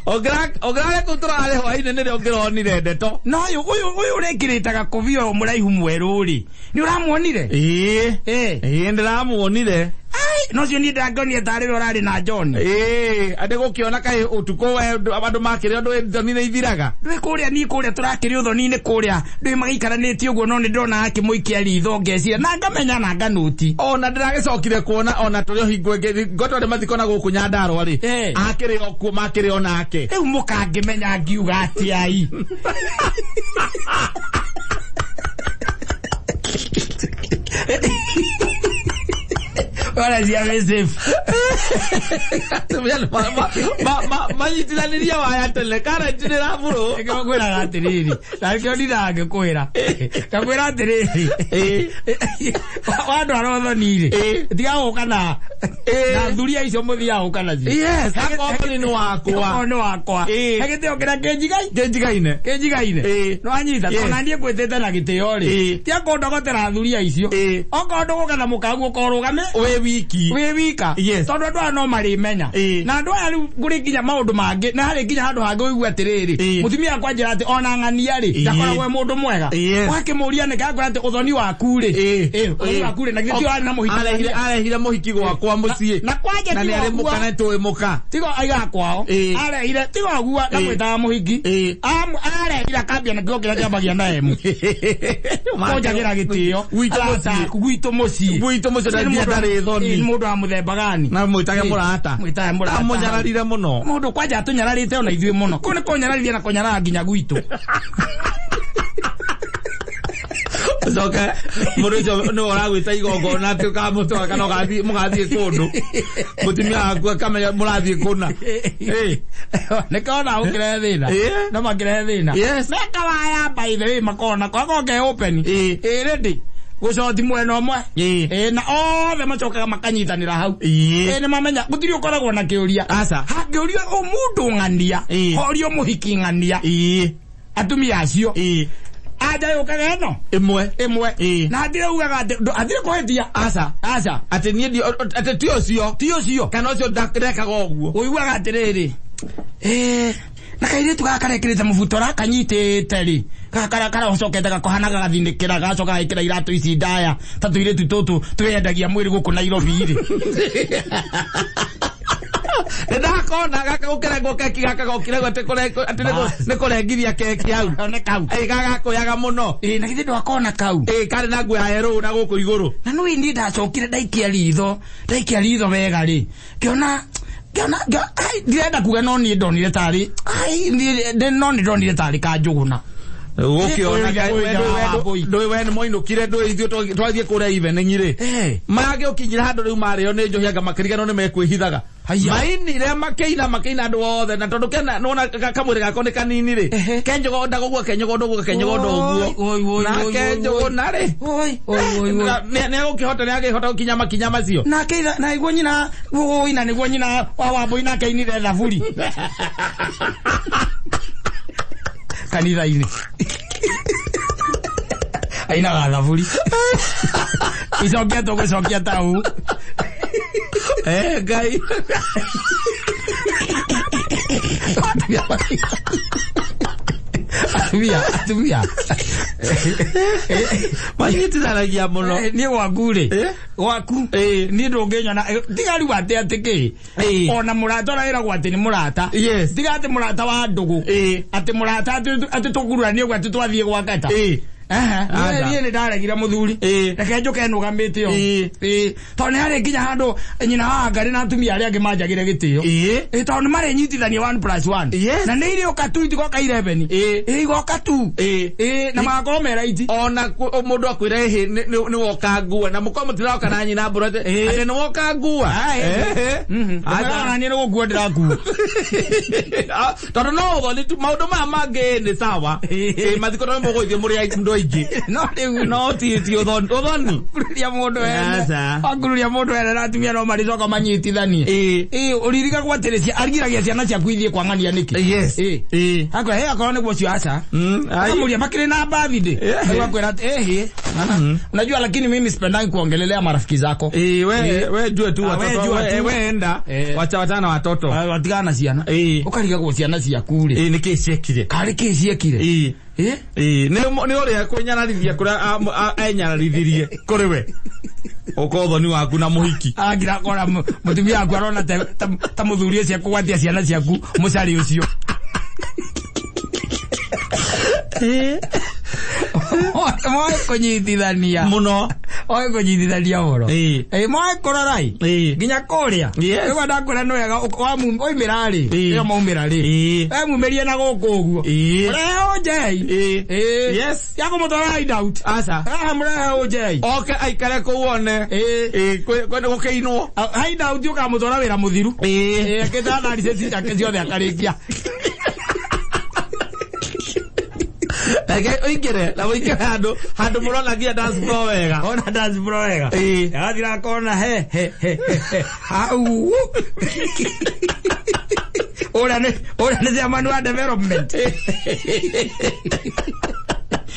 Ũngĩrarĩ kũu tũrarĩ hwaĩ-inĩ nĩrĩo ũngĩronire ndeto. No ũyũ ũrekĩrĩte gakobia ũyũ mũraihu mwerũ rĩ, nĩ ũramuonire? Ĩĩ. Ĩĩ, ndĩramuonire. Ai, no cio niĩ ndangĩonire tarĩ we ũrarĩ na John. Ĩĩ, andĩ gũkĩona kaĩ ũtukũ we andũ makĩrĩ ũndũ thoni nĩ ithiraga. Ndũĩ kũrĩa niĩ kũrĩa tũrakĩrĩ ũthoni-inĩ kũrĩa, ndũĩ magĩikaranĩtie ũguo no nĩ ndĩrona akĩmũikia ritho ngeciria na ngamenya na nganũti. Ona ndĩragĩcokire kuona ona tũrĩ o hingo ĩngĩ ngotore mathiko na gũkũ Nyandarũa rĩ. Akĩrĩ o kuo makĩrĩ o nake. Rĩu mũkangĩmenya ngiuga atĩa i. Ora cia wĩ safe. Atumia manyitithanirie waya tene karenti nĩ rabũrũ. Nĩkĩo ngwĩraga atĩrĩrĩ, na nĩkĩo ndindaga ngĩkwĩra. Ngakwĩra atĩrĩrĩ, wandwara ũthoni-rĩ, tiga gũka na thuri icio mũthiaga gũka nacio. Yes, akorwo nĩ wakwa. Akorwo nĩ wakwa. He gĩtĩo kĩrĩa kĩnjigai? Kĩnjigaine. Kĩnjigaine. Nĩwanyita? Yes. Tondũ naniĩ ngwĩtĩte na gĩtĩo rĩ, tiga kũndogotera thuri icio. Okorwo ndũgũka na mũkaguo ũka ũrũgame Wĩ wiki. wĩ wika. Yes. Tondũ andũ aya no marĩmenya. Na andũ aya rĩu kũrĩ nginya maũndũ mangĩ, na harĩ nginya handũ hangĩ ũigue atĩrĩrĩ, mũtumia akwa anjĩra atĩ ona ng'ania rĩ, ndakoragwo e mũndũ mwega. Wakĩmũria nĩkĩ akwĩra atĩ ũthoni waku rĩ, ũthoni waku rĩ, na githĩ ti warĩ na mũhiki Arehire arehire mũhiki gwakwa mũciĩ. Na kwanja Na nĩ tiga arĩ ũguo. mũka na nĩtũĩ mũka. Tigo aigaga kwao. Arehire tiga ũguo ndamwĩtaga mũhiki. Arehire akambia na kĩgo kĩrĩa kĩambagia na M. Kũnjagĩra gĩtĩo. Gwitũ Arata mũciĩ. aku, gwitũ mũciĩ. Gwitũ mũciĩ Nĩ na ndarĩ thoni. Nĩ mũndũ wa mũthemba gani? Na mwĩtage mũrata. Mwĩtage mũrata. Amũnyararire mũno. Mũndũ kwanja atũnyararĩte ona ithuĩ mũno. Kũu nĩ kũnyararithia na kũnyarara nginya gwitũ. Coke mũndũ ũcio nĩwe ũragwĩta igongona atĩ ũkamũtwara kana ũgathiĩ mũgathiĩ kũndũ. Mũtumia waku akamenya mũrathiĩ kũna. Nĩkĩo ona ũkĩrehe thĩna. No makĩrehe thĩna. Yes. Meka waya by the way makona kwaga ke open. Ready. Gũcoti mwena ũmwe. Na othe macokaga makanyitanĩra hau. Nĩ mamenya gũtirĩ ũkoragwo na kĩũria. Aca. Hangĩũria ũ mũndũ ng'ania. Horio mũhiki ng'ania. Atumia acio. Anja yũkaga ĩno. Ĩmwe. Ĩmwe. Na hatirĩ ugaga atĩ hatirĩ kũhĩtia. Aca. Aca. Atĩ niĩ atĩ ti ũcio. Ti ũcio. Kana ũcio ndekaga ũguo. Ũiguaga atĩrĩrĩ. Na kairĩtu gaka karekĩrĩte mũbuto rakanyitĩte rĩ. Gaka karacokete gakohana gagathinĩkĩra gacoka gagĩkĩra iratũ ici ndaya ta tũirĩtu tũtũ twĩyendagia mwĩrĩ gũkũ Nairobi rĩ. Nĩndakona gaka gũkĩrengwo keki gaka gokire atĩ nĩ kũrengithia keki hau. Nĩ kau. Gagakũyaga mũno. Na githĩ ndwakona kau. Karĩ na nguo ya yerũ na gũkũ igũrũ. Na nĩ niĩ ndacokire ndaikia ritho wega rĩ. Ngĩona ndirenda kuga no niĩ ndonire tarĩ no nĩ ndonire tarĩ Kanjũgũna. Gũkĩona ndũĩ we nĩ moinũkire ndũĩ ithuĩ twathiĩ kũrĩa evening rĩ. Magĩũkinyire handũ rĩu marĩo nĩ njohi anga makĩriganwo nĩ mekwĩhithaga. Mainire makĩina makĩina andũ othe na tondũ kena nĩwona kamwĩrĩ gako nĩ kanini rĩ. Kenjogonda ũguo kenyogonda ũguo kenyogonda ũguo. Na Kenjũgũna rĩ. Nĩ egũkĩhota nĩ agĩhota gũkinya makinya macio. Nake na iguo nyina ina nĩguo nyina wa Wambũi nake ainire thaburi. Kanitha-inĩ. Ainaga thaburi. Icokia tũgũcokia ta ũũ. Ngai. Atumia. Manyitithanagia mũno. Niĩ gwaku rĩ. Gwaku. Niĩ ndũngĩnyona. Tiga rĩu atĩ atĩ kĩ. Ona mũrata ũrĩa wĩragwo atĩ nĩ mũrata. Yes. Tiga atĩ mũrata wa ndũgũ. Atĩ mũrata atĩ tũguranie ũguo atĩ twathiĩ gwa kata. Niĩ nĩ ndaregire mũthuri. Reke njũke nũgamĩte ũũ. Tondũ nĩ harĩ nginya handũ nyina wa Ngarĩ na atumia arĩa angĩ manjagĩre gĩtĩo. Tondũ nĩ marĩnyitithania 1+1. Yes. Na nĩ irĩũka tu itigoka 11. Igoka tu. Na magakorwo me right. Ona mũndũ akwĩra ĩhĩ nĩ woka ngua na mũkorwo mũtiraoka na nyina mbũrũ atĩ nĩ woka ngua. Aca. Niĩ nĩ gũkua ndĩrakua. Tondũ no ũthoni tu maũndũ maya mangĩ nĩ sawa. Mathiko no mũgũthiĩ mũrĩ andũ aingĩ. No rĩu no ti ũthoni. Kururia mũndũ ene. Wakururia mũndũ ene na atumia no marĩcoka manyitithanie. Ũririkagwo atĩrĩ arigiragia ciana ciaku ithiĩ kwa ng'ania nĩkĩ? Yes. Akwa he akorwo nĩguo ũcio aca. Akamũria makĩrĩ na birthday. Akwĩra atĩ ĩhĩ. Unajua lakini mimi sipendangi kuongelelea marafiki zako. We jua tu watoto we enda wacha watana watoto. Watigana na ciana. Ũkarigagwo ciana ciaku rĩ. Nĩkĩ ciekire? Karĩ kĩ ciekire? Nĩ ũrĩa kwĩnyararithia kũrĩa enyararithirie kũrĩ we. Ũka ũthoni waku na mũhiki. Angira akora mũtumia waku arona ta mũthuri ũcio akũgwatia ciana ciaku mũcari ũcio. Moĩ kũnyitithania. Mũno. Oe kũnyitithania ũhoro. Ĩĩ. Ĩĩ, moe kũrora ĩ. Ĩĩ. Nginya kũrĩa. Yes. Rĩu ndakwĩra nĩ wega waumĩra rĩ. Ĩĩ. Ĩyo maumĩra rĩ. Ĩĩ. We mumĩrie na gũkũ ũguo. Ĩĩ. Mũrehe ũnjei. Ĩĩ. Ĩĩ. Yes. Ya kũmũtwara hideout. Aca. Haha mũrehe ũnjei. Oke aikare kũu one. Ĩĩ. Ĩĩ, kwenda gũkĩinwo. Hideout ũkamũtwara wĩra mũthiru. Ĩĩ. Ĩĩ, akĩte na riceti ciake ciothe akarĩkia. Reke ũingĩre na ũingĩre handũ handũ mũrona nginya dance floor wega. Ona dance floor wega. Ĩĩ. Agathira akona he he he he, he. Hau. Ũrĩa nĩ chairman wa development.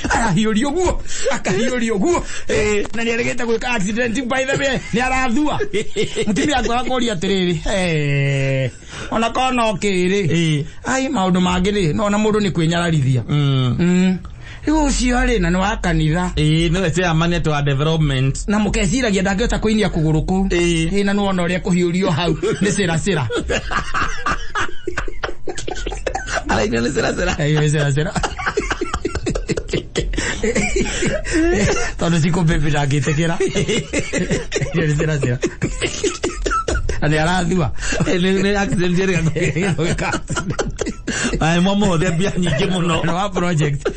Arahiũria ũguo, akahiũria ũguo. Ĩĩ. Na nĩ arĩgĩte gwĩka accident by the way, nĩ arathua. Mũtumia akwa akũria atĩrĩrĩ, eh, ona korwo no kĩrĩ. Ĩĩ. Ai maũndũ mangĩ rĩ, no ona mũndũ nĩ kwĩnyararithia. Rĩu ũcio rĩ, na nĩ wa kanitha. Ĩĩ, nĩwe chairman atĩ wa development. Na mũkeciragia ndangĩhota kũinia kũgũrũ kũu. Ĩĩ. Ĩĩ, na nĩwona ũrĩa kũhiũrio hau nĩ cĩra cĩra. Arainio nĩ cĩra cĩra. Ĩĩ, nĩ cĩra cĩra. Tondũ cikũ baby ndangĩtĩkĩra. Ĩĩ, nĩ cĩra cĩra. Na nĩ arathua. Ĩĩ, nĩ accident ĩrĩa Gwĩka accident. Ai mwamũhũthia mbia nyingĩ mũno. Nĩ wa project.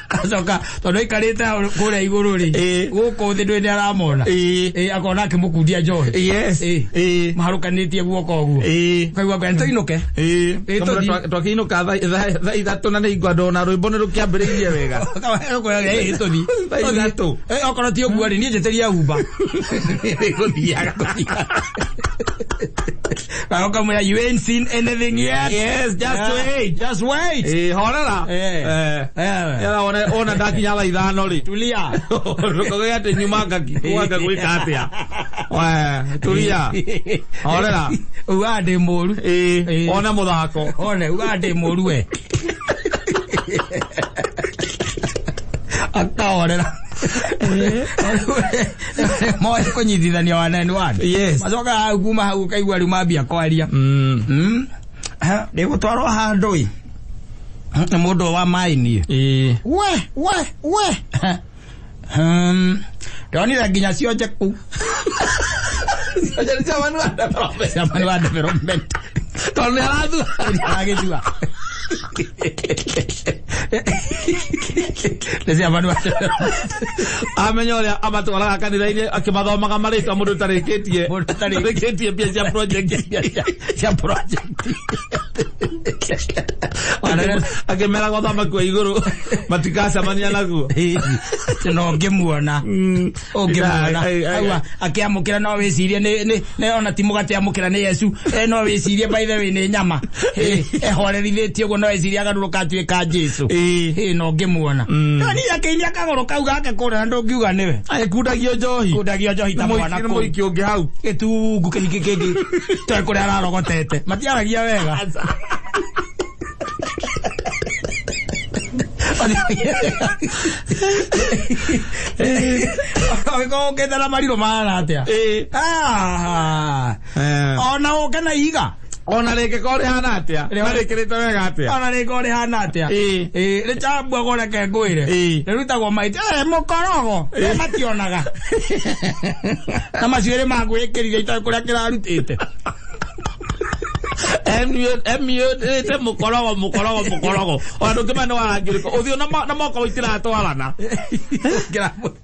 Acoka tondũ aikarĩte hau kũrĩa igũrũ rĩ, Ĩĩ. gũkũ thĩ ndũĩ nĩ aramona. Ĩĩ. Ĩĩ, akona akĩmũkundia njohi. Yes. Ĩĩ. Ĩĩ. Maharũkanĩtie guoko ũguo. Ĩĩ. Ũkaigua ngwenda tũinũke. Ĩĩ. Ĩĩ, Kamũira tũthiĩ. twakĩinũka thaa ithatũ na nĩ ingwa ndona rwĩmbo nĩ rũkĩambĩrĩirie wega. Ĩĩ, tũthiĩ. Thaa ithatũ. Ĩĩ, okorwo ti ũguo rĩ, niĩ njĩtĩria Uber. Gũthiaga. Na ũkamwĩra you ain't seen anything yet. Yes, just wait. Just wait. Ĩĩ, horera. Ĩĩ. Eh. Eh. Yala ona ndakinya thaa ithano rĩ. Tulia. Ndũkauge atĩ nyuma ngaki gwĩka atĩa. We, tulia. Horera. Ugaga ndĩ mũru. Ĩĩ, Ĩĩ. one mũthako. One, ugaga ndĩ mũru we. Akahorera. Moe kũnyitithania one and one. Yes. Macokaga hau kuma hau ũkaigua rĩu mambia kwaria. Ndĩgũtwarwo handũ ĩ. Nĩ mũndũ wa maĩ niĩ. Ĩĩ. We, we, we. Ndonire nginya cionje kũu. Cionje nĩ chairman wa development. Chairman wa development. Tondũ nĩ arathua. Aragĩthua. Nĩ chairman wa development. Amenya ũrĩa amatwaraga kanitha-inĩ akĩmathomaga marĩtwa mũndũ ũtarĩkĩtie. Mũndũ ũtarĩkĩtie. Ũtarĩkĩtie mbia cia project. Cia project. Akĩmera gũthama kwa igũrũ matikacemania naguo. No ũngĩmuona. Ũngĩmuona. Ai, ai, ai. Aua, akĩamũkĩra no wĩcirie nĩ ona ti mũgate amũkĩra nĩ Yesu. No wĩcirie by the way nĩ nyama. Ehorerithĩtie ũguo no wĩcirie agarũrũka atuĩka Jesu. Ĩĩ. Ĩĩ, no ũngĩmuona. No niĩ akĩinia kagũrũ kau gake kũrĩa na ndũngiuga nĩwe. Agĩkundagio njohi. Kundagio njohi ta mwana Nĩ kũu. mũiki ũngĩ hau. Gĩtungu kĩhiki kĩngĩ. Tondũ kũrĩa ararogotete. Matiaragia wega. Ũgĩkorwo ũkĩte na marirũ mahana atĩa? Ĩĩ. Ah. Ona ũke na ihiga. Ona rĩngĩkorwo rĩhana atĩa? Na rĩkĩrĩte wega atĩa? Ona rĩngĩkorwo rĩhana atĩa? Ĩĩ. Ĩĩ, rĩchambwagwo reke ngwĩre. Ĩĩ. Rĩrutagwo maita. Mũkorogo. Mationaga. Na macuĩrĩ magwĩkĩrire itoĩ kũrĩa kĩrarutĩte. Emiũrĩte mũkorogo mũkorogo mũkorogo. Ona ndũngĩmenya nĩ wa rangi ũrĩkũ. Ũthiũ na moko itiratwarana.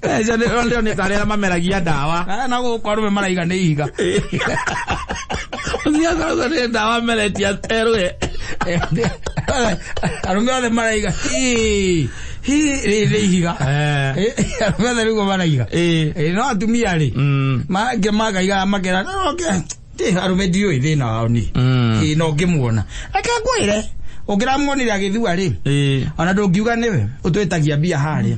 Acio nĩ tarĩ arĩa mameragia ndawa. Na gũkũ arũme maraiga nĩ ihiga. Ũthiaga ũkauga nĩ ndawa meretie erũe. Arũme othe maraiga hii hii rĩ nĩ ihiga. Arũme othe nĩguo maraiga. Ĩĩ. No atumia rĩ mangĩ makaiga makera no ti arũme ndiũĩ thĩna wao niĩ. Ĩĩ, no ũngĩmuona. Reke ngwĩre ũngĩramuonire agĩthua rĩ ona ndũngiuga nĩwe ũtwĩtagia mbia harĩa.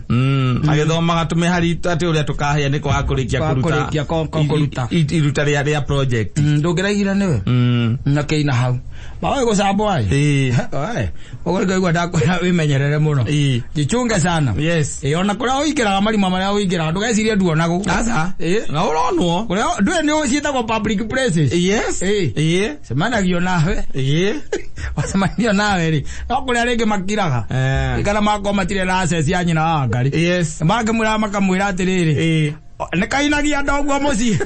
Agĩthomaga tũmĩhari atĩ ũrĩa tũkahĩa nĩ kwaga kũrĩkia Kwaga kũruta kũrĩkia kũruta. iruta rĩa project. Ndũngĩraigire nĩwe. Na kĩina hau. Mawe gũcambwa ĩ. Ũguo ngaigua ndakwĩra wĩmenyerere mũno. Ĩĩ. Jichunge sana. Yes. Ĩĩ, ona kũrĩa ũingĩraga marima marĩa ũingĩraga ndũgecirie nduonagwo. Aca. Ĩĩ. Na ũronwo. Kũrĩa ndũĩ nĩ ciĩtagwo public places. Yes. Ĩĩ. Ĩĩ. Cemanagio nawe. Ĩĩ. Wacemanio nawe rĩ. No kũrĩa rĩngĩ makiraga. Kana makorwo matirĩ na access ya nyina wa Ngarĩ. Yes. Mangĩmwĩra makamwĩra atĩrĩrĩ. Ĩĩ. Nĩ kainagia ndoguo mũciĩ.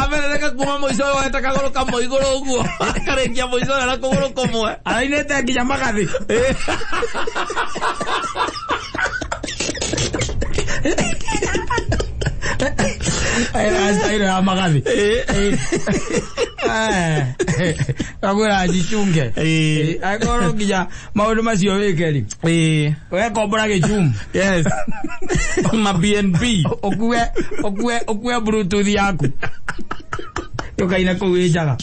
Amerereka kuma mũico ũyũ weta kagũrũ kamwe igũrũ ũguo akarĩkia mũico ũyũ na kũgũrũ kũmwe. Arainĩte nginya magathĩ. Aira ya magathĩ. Kagwĩra njichunge. Angĩkorwo nginya maũndũ macio wĩke rĩ, wekombora gĩchumu. Yes. Ma BNB. Ũkue ũkue ũkue bluetooth yaku ndũkaine kũu wĩ njaga.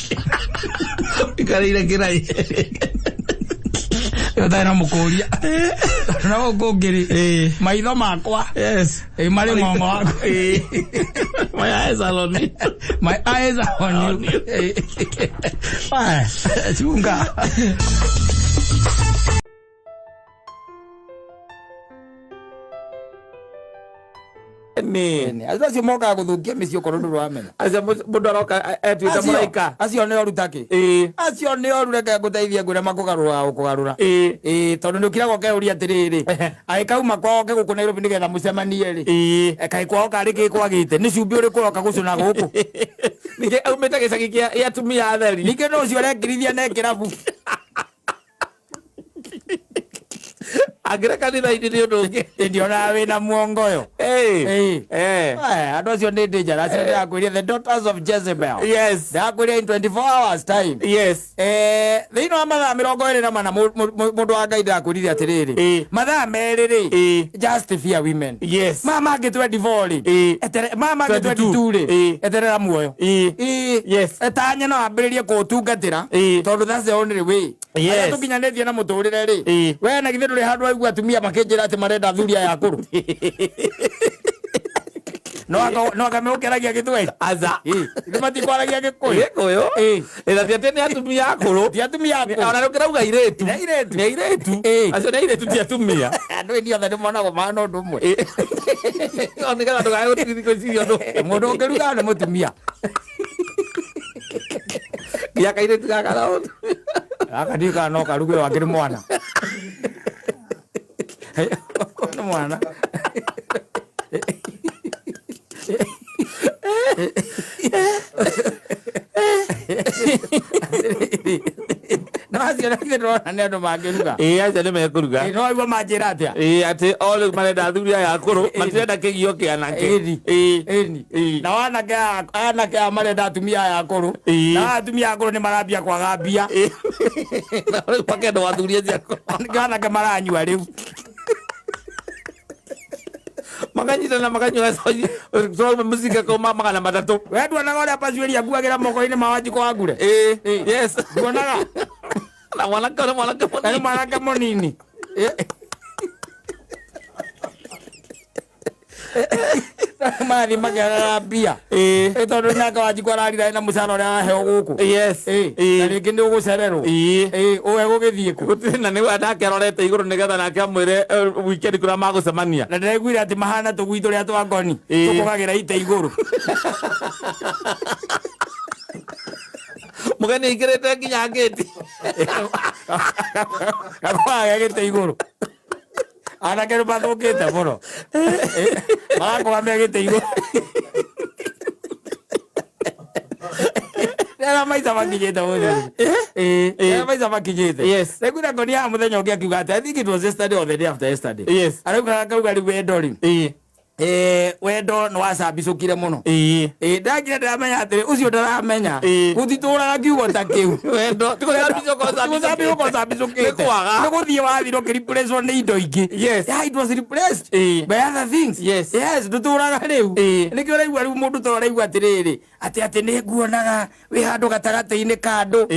Ikarĩire kĩrai. Ũtarĩ na mũkũria. Tondũ na gũkũ ũngĩ rĩ, maitho makwa Yes. marĩ ng'ong'o waku. My eyes are on you. My eyes are on you. Chunga. Nĩ. Acio mokaga gũthũkia mĩciĩ okorwo ndũramenya. Acio mũndũ aroka etuĩte mũraika. Acio nĩ oru takĩ. Acio nĩ oru, reke ngũteithie ngwĩre makũgarũra gũkũgarũra. Tondũ nĩ ũkiraga ũkeyũria atĩrĩrĩ, agĩkauma kwao oke gũkũ Nairobi nĩgetha mũcemanie rĩ, kaĩ kwao karĩ kĩ kwagĩte? Nĩ cumbĩ ũrĩkũ ũroka gũcũna gũkũ? Ningĩ aumĩte gĩcagi kĩa atumia atheri. Ningĩ no ũcio ũrekirithia na kĩrabu. Angĩre kanitha-inĩ nĩ ũndũ ũngĩ. Ndionaga wĩna muongoyo. Andũ acio nĩ dangerous. Acio ndĩrakwĩria the daughters of Jezebel. Yes. Ndĩrakwĩria in 24 hours time. Yes. Thĩinĩ wa mathaa 24 mũndũ wa Ngai ndĩrakwĩrire atĩrĩrĩ, mathaa 2 rĩ, just fear women. Yes. Maya mangĩ 24 rĩ, maya mangĩ 22 rĩ, eterera muoyo. Yes. Etanya no ambĩrĩrie kũũtungatĩra, tondũ that's the only way. Yes. Arĩa tũkinyanĩtie na mũtũrĩre rĩ, we na githĩ ndũrĩ handũ waigua atumia makĩnjĩra atĩ marenda athuri aya akũrũ? No anga megũkĩaragia Gĩthweri? Aca. Ithe matikwaragia Gĩkũyũ. Gĩkũyũ. Ĩna ti atĩ nĩ atumia akũrũ. Ti atumia akũrũ. Ona nĩ ũkĩrauga airĩtu. Nĩ airĩtu. Nĩ airĩtu. Acio nĩ airĩtu ti atumia. Andũ ĩni othe nĩ monagwo mahana ũndũ ũmwe. O nĩgetha ndũkae gũtigithia gwĩciria ũndũ. Mũndũ ũngĩruga nĩ mũtumia. Nginya kairĩtu gaka na Gaka ndiũĩ kana no karuge wangĩ nĩ mwana. Nĩ mwana. No acio na githĩ ndũrona nĩ andũ mangĩruga? Acio nĩ mekũruga. No waigua manjĩra atĩa? Atĩ o rĩu marenda athuri aya akũrũ, matirenda kĩgio kĩa anake. Ĩni. Na anake aya marenda atumia aya akũrũ. Na atumia akũrũ nĩ marambia kwaga mbia. Na rĩu makenda athuri acio akũrũ. Nĩkĩo anake maranyua rĩu. Makanyitana makanyua tũrauma mũcinga kauma 300. We nduonaga ũrĩa Pacuĩri akuagĩra moko-inĩ ma Wanjikũ wa Ngure? Yes. Nduonaga? Na mwanake nĩ mwanake Na nĩ mũnini. mwanake mũnini. Marathiĩ makĩagaga mbia. Tondũ nake Wanjikũ ararira ena mũcara ũrĩa araheo gũkũ. Yes. Na rĩngĩ nĩ ũgũcererwo. Ũwe gũgĩthiĩ kũ? Gũtirĩ na nĩwe nake arorete igũrũ nĩgetha nake amwĩre weekend kũrĩa magũcemania. Na ndĩraiguire atĩ mahana tũgui tũrĩa twa ngoni. Tũkũgagĩra ite igũrũ. Mũgeni aingĩrĩte nginya ngĩti. Gakũgaga gĩtĩ igũrũ. Anake nĩ mathũkĩte mũno. Marakũga me gĩtĩ igũrũ. Rĩrĩa maica makinyĩte mũno. Rĩrĩa maica makinyĩte. Yes. Ndaiguire ngoni ya mũthenya ũngĩ akiuga atĩ I think it was yesterday or the day after yesterday. Yes. Arauga akauga rĩu wendo rĩ. Wendo nĩ wacambicũkire mũno. Ndakire ndĩramenya atĩrĩ ũcio ndaramenya. Gũtitũraga kiugo ta kĩu. Wendo. Ti gũcambicũka Gũcambicũka ũcambicũkĩte. Nĩ kwaga. Nĩ gũthiĩ wathira ũkĩreplacewo nĩ indo ingĩ. Yes. Yeah, it was replaced by other things. Yes. Yes, ndũtũraga rĩu. Nĩkĩo ũraigua rĩu mũndũ ta ũraigua atĩrĩrĩ, atĩ atĩ nĩ nguonaga wĩ handũ gatagatĩ-inĩ ka andũ.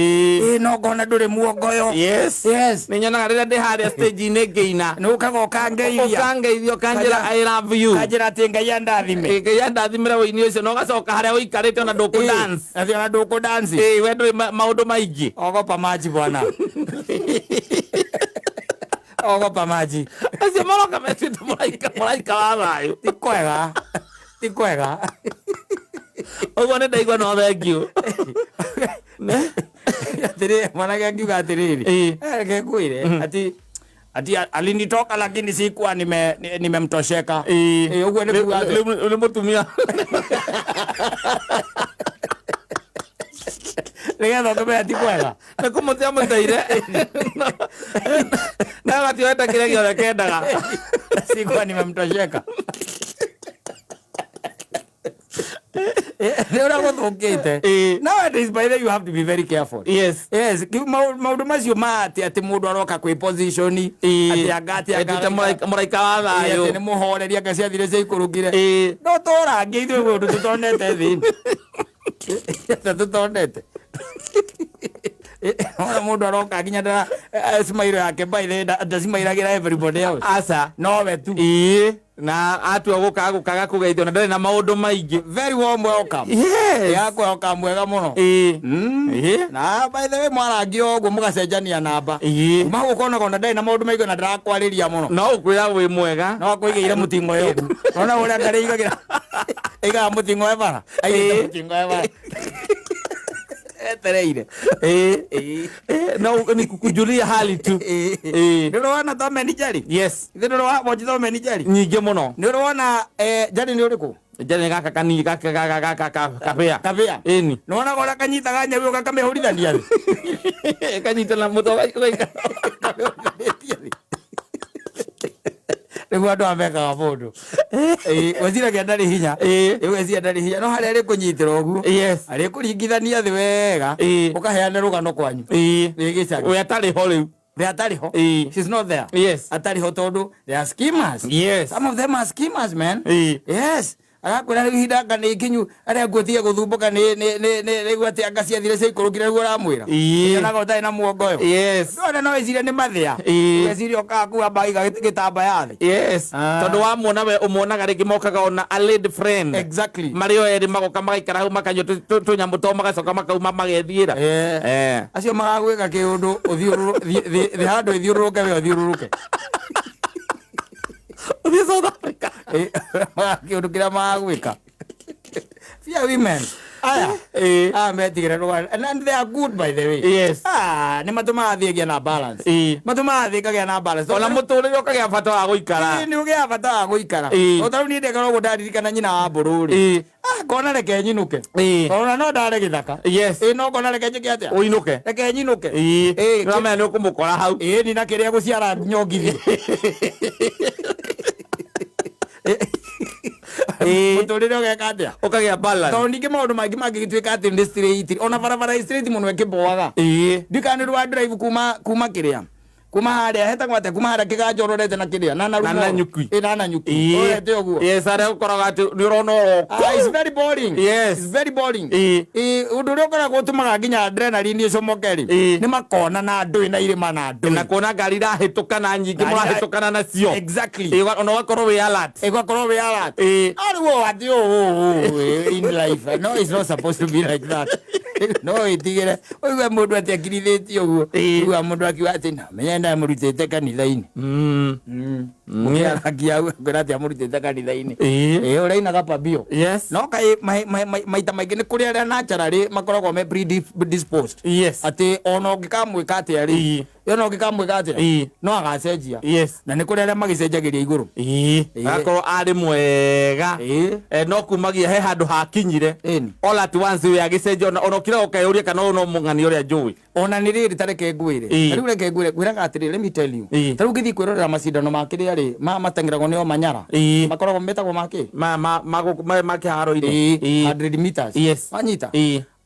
No ngona ndũrĩ muongoyo. Yes. Yes. Nĩ nyonaga rĩrĩa ndĩ harĩa stage-inĩ ngĩina. Nĩ ũkaga ũkangeithia. Ũkangeithia ũkanjĩra I love you. Kanjĩra atĩ Ngai andathime. Ngai andathimĩre wũini ũcio na ũgacoka harĩa ũikarĩte ona ndũkũ dance. Atĩ ona ndũkũ dance. We ndũrĩ maũndũ maingĩ. Ogopa maji bwana. Ogopa maji. Acio maroka metuĩte mũraika wa thayũ. Ti kwega. Ti kwega. Ũguo nĩ ndaigua no thank you. Atĩrĩ mwanake akiuga atĩrĩrĩ, reke ngwĩre ati ati alinitoka lakini sikuwa nimemtosheka. Ũguo nĩ kuga atĩ Nĩ mũtumia. Nĩgetha ũkĩmenya ti kwega. Nĩ kũmũte amũteire. Na gatioete kĩrĩa gĩothe kendaga. Sikuwa nimemtosheka. Nĩ ũrĩa gũthũkĩte. Nowadays, by the way, you have to be very careful. Yes, maũndũ macio ma atĩ atĩ mũndũ aroka kwĩ position atĩ anga atĩ anga Ĩtuĩte mũraika wa thayũ. Atĩ nĩ mũhoreri, anga ciathire ciaikũrũkire. No tũrangĩ ithuĩ ũndũ tũtonete thĩ. Ta tũtonete. Ona mũndũ aroka nginya ndara smile yake, by the way, ndacimairagĩra everybody else. Aca. Nowe tu. Na atua gũka gũkaga kũgeithio na ndarĩ na maũndũ maingĩ. Very warm welcome. Yakwelcome mwega mũno. Na by the way, mwarangia ũguo mũgacenjania namba. Kuma hau ũkona ona ndarĩ na maũndũ maingĩ na ndarakwarĩria mũno. No ũkwĩra wĩ mwega. No akũigĩire mũting'oe ũguo. Nona ũrĩa ngarĩ igagĩra. Aigaga mũting'oe bara. Aigĩte mũting'oe bara. Etereire. No ni kukujulia hali tu. Nĩ ũrona Tom and Jerry? Yes. Nĩ ũrona watch Tom and Jerry? Nyingĩ mũno. Nĩ ũrona Jerry nĩ ũrĩkũ? Jerry gaka kanini gaka gaka gaka kabĩa. Kabĩa. Ĩni. Nĩ wonaga ũrĩa kanyitaga nyau gakamĩhũrithania thĩ? Kanyita na mũtwe ũgaika. Kamĩhũrithanĩtie thĩ. Nĩguo andũ aya mekaga mũndũ. Weciragia ndarĩ hinya. Weciria ndarĩ hinya. No harĩa arĩkũnyitĩra ũguo. Arĩkũringithania thĩ wega. Ũkaheana rũgano kwanyu. Gĩcagi. We atarĩ ho rĩu. They atarĩ ho. She's not there. Atarĩ ho tondũ they are schemers. Some of them are schemers, man. Yes. Arakwĩra rĩu ihinda anga nĩ ikinyu arĩa nguotige gũthumbũka nĩ nĩ nĩ nĩ rĩu atĩ anga ciathire ciaikũrũkire nĩguo ũramwĩra. Yonaga ũtarĩ na muongo ũyũ. Ndona no wĩcirie nĩ mathĩa. Wecirie ũkaga kuga mbaiga gĩtambaya thĩ. Tondũ wamuona we ũmuonaga rĩngĩ mokaga ona a lady friend. Marĩ o erĩ magoka magaikara hau makanyua tũnyamũ twao magacoka makauma magethiĩra. Acio magagwĩka kĩũndũ thĩ handũ ĩthiũrũrũke we ũthiũrũrũke. Ũthiĩ South Africa. Kĩũndũ kĩrĩa magagwĩka. Fear women. Aya. Metigĩra rũgano. And they are good, by the way. Nĩ matũmaga thĩ ĩgĩe na balance. Matũmaga thĩ ĩkagĩa na balance. Ona mũtũrĩre ũkagĩa bata wa gũikara. Nĩ ũgĩaga bata wa gũikara. O ta rĩu niĩ ndekora ũguo ndaririkana nyina wa mbũrũ rĩ. Ngona reke nyinũke. Ona no ndare gĩthaka. No ngona reke njĩke atĩa? Ũinũke. Reke nyinũke. Nĩũramenya nĩ ũkũmũkora hau. Nina kĩrĩa gũciara nyongithie. Mũtũrĩre ũgeka atĩa? Ũkagĩa balance. Tondũ ningĩ maũndũ maingĩ mangĩgĩtuĩka atĩ nĩ straight. Ona barabara ĩ straight mũno ĩkĩboaga. Ndikana nĩ rwa drive kuma kĩrĩa. Kuma harĩa hetagwo atĩa? Kuma harĩa kĩganjo ũrorete na kĩrĩa. Na Na Nanyuki. Na Nanyuki. Ũrorete ũguo. Yes, harĩa ũkoraga atĩ nĩ ũrona oro. It's very boring. It's very boring. Ũndũ ũrĩa ũkoragwo ũtũmaga nginya adrenaline ĩcomoke rĩ, nĩ makona na ndũĩ na irĩma na ndũĩ. Na kuona ngari irahĩtũkana nyingĩ mũrahĩtũkana nacio. Ona ũgakorwo wĩ alert. Ũgakorwo wĩ alert. Arĩ wo atĩ ũ, in life. No, it's not supposed to be like that. No wĩtigĩre. Ũigue mũndũ atĩ akirithĩtie ũguo. Ũigua mũndũ akiuga atĩ na menya ndamũrutĩte kanitha-inĩ. Mũkĩaragia hau akwĩra atĩ amũrutĩte kanitha-inĩ. Ũrainaga pambio. No kaĩ maita maingĩ nĩ kũrĩ arĩa naturally makoragwo me predisposed. Atĩ ona ũngĩkamwĩka atĩa rĩ, ona ũngĩkamwĩka atĩa, no agacenjia. Na nĩ kũrĩ arĩa magĩcenjagĩria igũrũ. Agakorwo arĩ mwega. No kumagia he handũ hakinyire. All at once we agĩcenjia ona ũkĩrega ũkeyũria kana ũyũ no mũng'ani ũrĩa njũĩ. Ona nĩ rĩrĩ ta reke ngwĩre. Ta rĩu reke ngwĩre, ngwĩraga atĩrĩrĩ, let me tell you. Ta rĩu ũngĩthiĩ kwĩrorera macindano ma kĩrĩa rĩ, mateng'eragwo nĩ o Manyara. Makoragwo metagwo ma kĩ? Ma kĩharo-inĩ. 100 meters. Wanyita?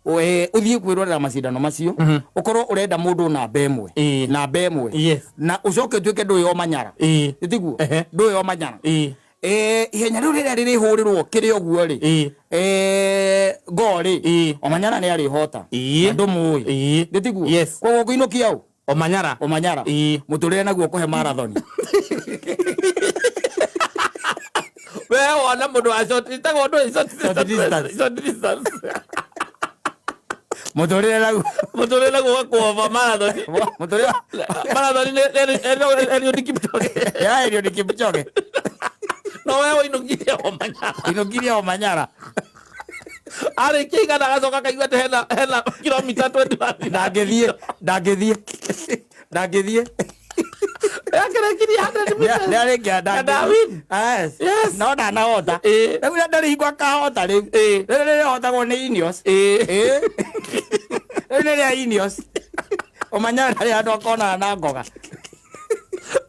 Ũthiĩ kwĩrorera macindano macio, ũkorwo ũrenda mũndũ namba ĩmwe. Namba ĩmwe. Na ũcoke ũtuĩke ndũĩ o Manyara. Tiguo? Ndũĩ o Manyara. Ihenya rĩu rĩrĩa rĩrĩhũrĩrwo kĩrĩ ũguo rĩ, ngo rĩ, Omanyala nĩ arĩhota. Na ndũmũĩ. Nĩ tiguo? Koguo ũkũinũkia ũ? Omanyala. Omanyala. Mũtũrĩre naguo ũkũhe marathon. We wona mũndũ wa short, ĩtagwo ndũĩ short Short distance. Short distance. Mũtũrĩre naguo. Mũtũrĩre naguo ũgakuova marathon. Mũtũrĩre. Marathon nĩ Eliud Kipchoge. Ya Eliud Kipchoge. No we ũinũkirie Omanyala. Ũinũkirie Omanyala. Arĩkia 100 agacoka akaigua atĩ hena kilomita 21. Ndangĩthiĩ, ndangĩthiĩ, ndangĩthiĩ. Akĩrekirie 100 meters. Nĩ arĩkia. Na ndawin. Yes. Yes. No ndanahota. Rĩu ndarĩ hingo akahota rĩu. Rĩu rĩrĩhotagwo nĩ Ineos. Rĩu nĩ rĩa Ineos. Ũmenya ndarĩ handũ akonana na ngoga.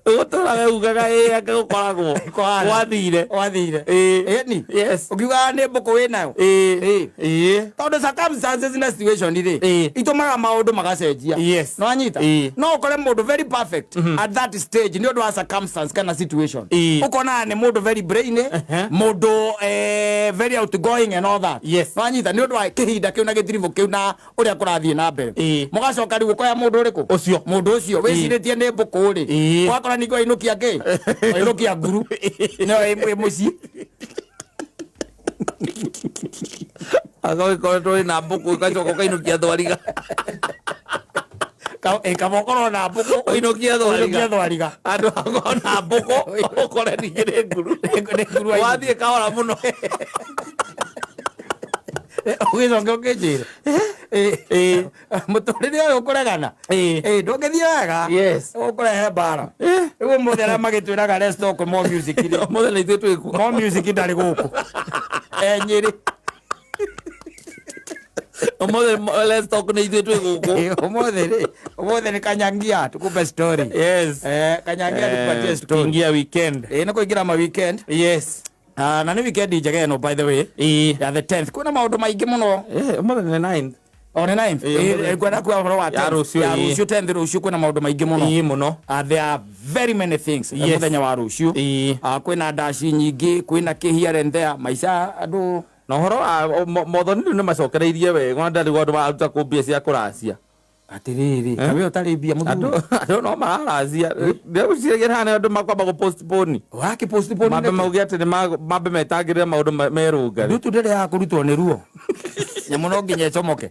Ũgũtũra we ugaga ĩ anga gũkoragwo. Kũhana. Gwathire. Wathire. Ĩni. Yes. Ũkiugaga nĩ mbũkũ wĩnayo. Tondũ circumstances na situation rĩ itũmaga maũndũ magacenjia. Yes. No anyita. No ũkore mũndũ very perfect at that stage nĩ ũndũ wa circumstance kana situation. Ũkona nĩ mũndũ very brainy, mũndũ very outgoing and all that. Yes. No anyita nĩ ũndũ wa kĩhinda kĩu na gĩtiribũ kĩu na ũrĩa kũrathiĩ na mbere. Mũgacoka rĩu ũkoya mũndũ ũrĩkũ? Ũcio. Mũndũ ũcio wĩcirĩtie nĩ mbũkũ rĩ. Ũgakora ningĩ wainũkia kĩ? Wainũkia nguru. Nĩyo ĩ mũciĩ. Agagĩkoretwo wĩna mbũkũ ũgacoka ũkainũkia thwariga. Kaba ũkorwo na mbũkũ. Ũinũkie thwariga. Ũinũkie thwariga. Andũ akorwo na mbũkũ ũkore ningĩ nĩ nguru. Nĩ nguru wainũkia. Wathiĩ kahora mũno. Ũgĩcoke ũkĩnjĩre mũtũrĩre ũyũ ũkũregana ndũngĩthiĩ wega. Yes. Ũkũrehe mbara. Rĩu ũmũthĩ arĩa magĩtwĩraga let's talk more music rĩ, Ũmũthĩ nĩ ithuĩ twĩkuo. more music ndarĩ gũkũ e Nyĩrĩ. Ũmũthĩ let's talk nĩ ithuĩ twĩ gũkũ. Ũmũthĩ rĩ, ũmũthĩ nĩ kanyangia tukupe story. Yes. Kanyangia tukupatie story. Tukiingia weekend. Nĩ kũingĩra ma weekend. Yes. Ah, na nĩ weekend njega ĩno, by the way, ya the 10th. Kwĩna maũndũ maingĩ mũno. Ũmũthĩ nĩ 9th. O nĩ 9th. Ngwenda kuga ũhoro wa Ya 10th. rũciũ, Ya rũciũ 10th. Rũciũ kwĩna maũndũ maingĩ mũno. Ĩĩ mũno. There are very many things mũthenya wa rũciũ. Kwĩna ndaci nyingĩ, kwĩna kĩ here and there, maica andũ. Na ũhoro wa mothoni rĩu nĩ macokereirie wega ndarĩ andũ mararuta kũ mbia cia kũracia. Atĩrĩrĩ, kawe ũtarĩ mbia Andũ mũthuri. andũ no mararacia. Ndĩgũciragia hana andũ makwamba gũ postpone. Wakĩ postpone Mambe nĩkĩ? mauge atĩ nĩ mambe metangĩrĩre maũndũ merũngare. Ndutu ndĩrĩ ya kũrutwo nĩ ruo. Nyamũ no nginya ĩcomoke.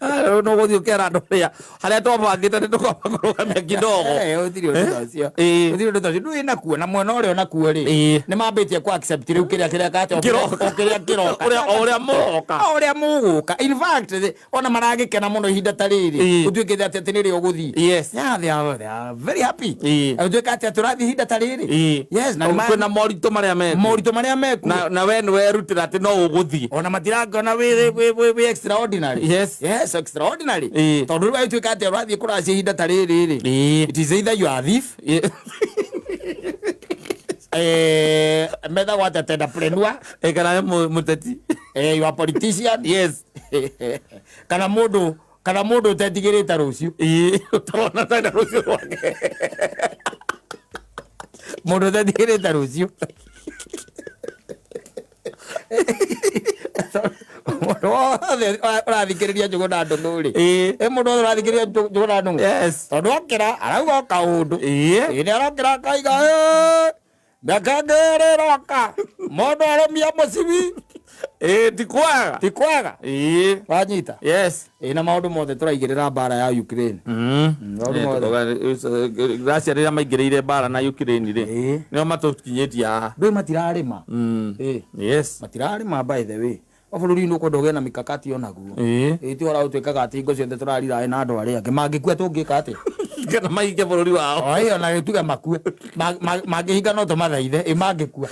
Rĩu no gũthiĩ ũkera andũ harĩa harĩa twabangĩte nĩ tũkwamba kũrũgamia kidogo. Gũtirĩ ũndũ ta ũcio. Gũtirĩ ũndũ ta ũcio. Ndũĩ nakuo na mwena ũrĩa onakuo rĩ, nĩ mambĩtie ku accept rĩu kĩrĩa kĩrĩa kate Kĩroka. o kĩrĩa kĩroka. O ũrĩa mũroka. O ũrĩa mũgũka. In fact, ona maragĩkena mũno ihinda ta rĩrĩ. Gũtuĩkĩte atĩ atĩ nĩrĩo ũgũthiĩ. Yes. Yeah, they are very happy. Gũtuĩka atĩ tũrathiĩ ihinda ta rĩrĩ. Yes, na nĩ Kwĩna moritũ marĩa mekuo. Moritũ marĩa mekuo. Na we nĩ werutĩra atĩ no ũgũthiĩ. Ona matirangona wĩ extraordinary. Yes. Yes, extraordinary. Tondũ rĩu agĩtuĩka atĩ ũrathiĩ kũracia ihinda ta rĩrĩ rĩ, it is either you are a thief, methagwo atĩa, tenderpreneur. Kana nĩ mũteti. You are politician. Yes. Kana mũndũ ũtetigĩrĩte rũciũ. Ũtarona tena rũciũ rwake. Mũndũ ũtetigĩrĩte rũciũ. Mũndũ wothe ũrathikĩrĩria Njũgũ na Ndũng'ũ rĩ, ĩ mũndũ wothe ũrathikĩrĩria Njũgũ na Ndũng'ũ, tondũ okĩra arauga o kaũndũ. Ĩ nĩ arokĩra akaiga, "Ĩ, mĩaka ĩngĩ ĩrĩroka mũndũ arũmia mũcibi." Ĩĩ, ti kwega. Ti kwega. Wanyita? Yes. Ĩ na maũndũ mothe tũraigĩrĩra mbara ya Ukraine. Maũndũ mothe. Russia rĩrĩa maingĩrĩire mbara na Ukraine rĩ, nĩo matũkinyĩtie haha. Ndũĩ matirarĩma. Yes. Matirarĩma, by the way. O bũrũri-inĩ ũkwenda ũgĩe na mikakati onaguo. Ĩ ti ũhoro ũtuĩkaga atĩ hingo ciothe tũrariraĩ na andũ arĩa angĩ mangĩkua tũngĩka atĩa? Kana mahinge bũrũri wao. O ĩyo na gĩtuge makue. Mangĩhinga no tũmathaithe. Ĩ mangĩkua?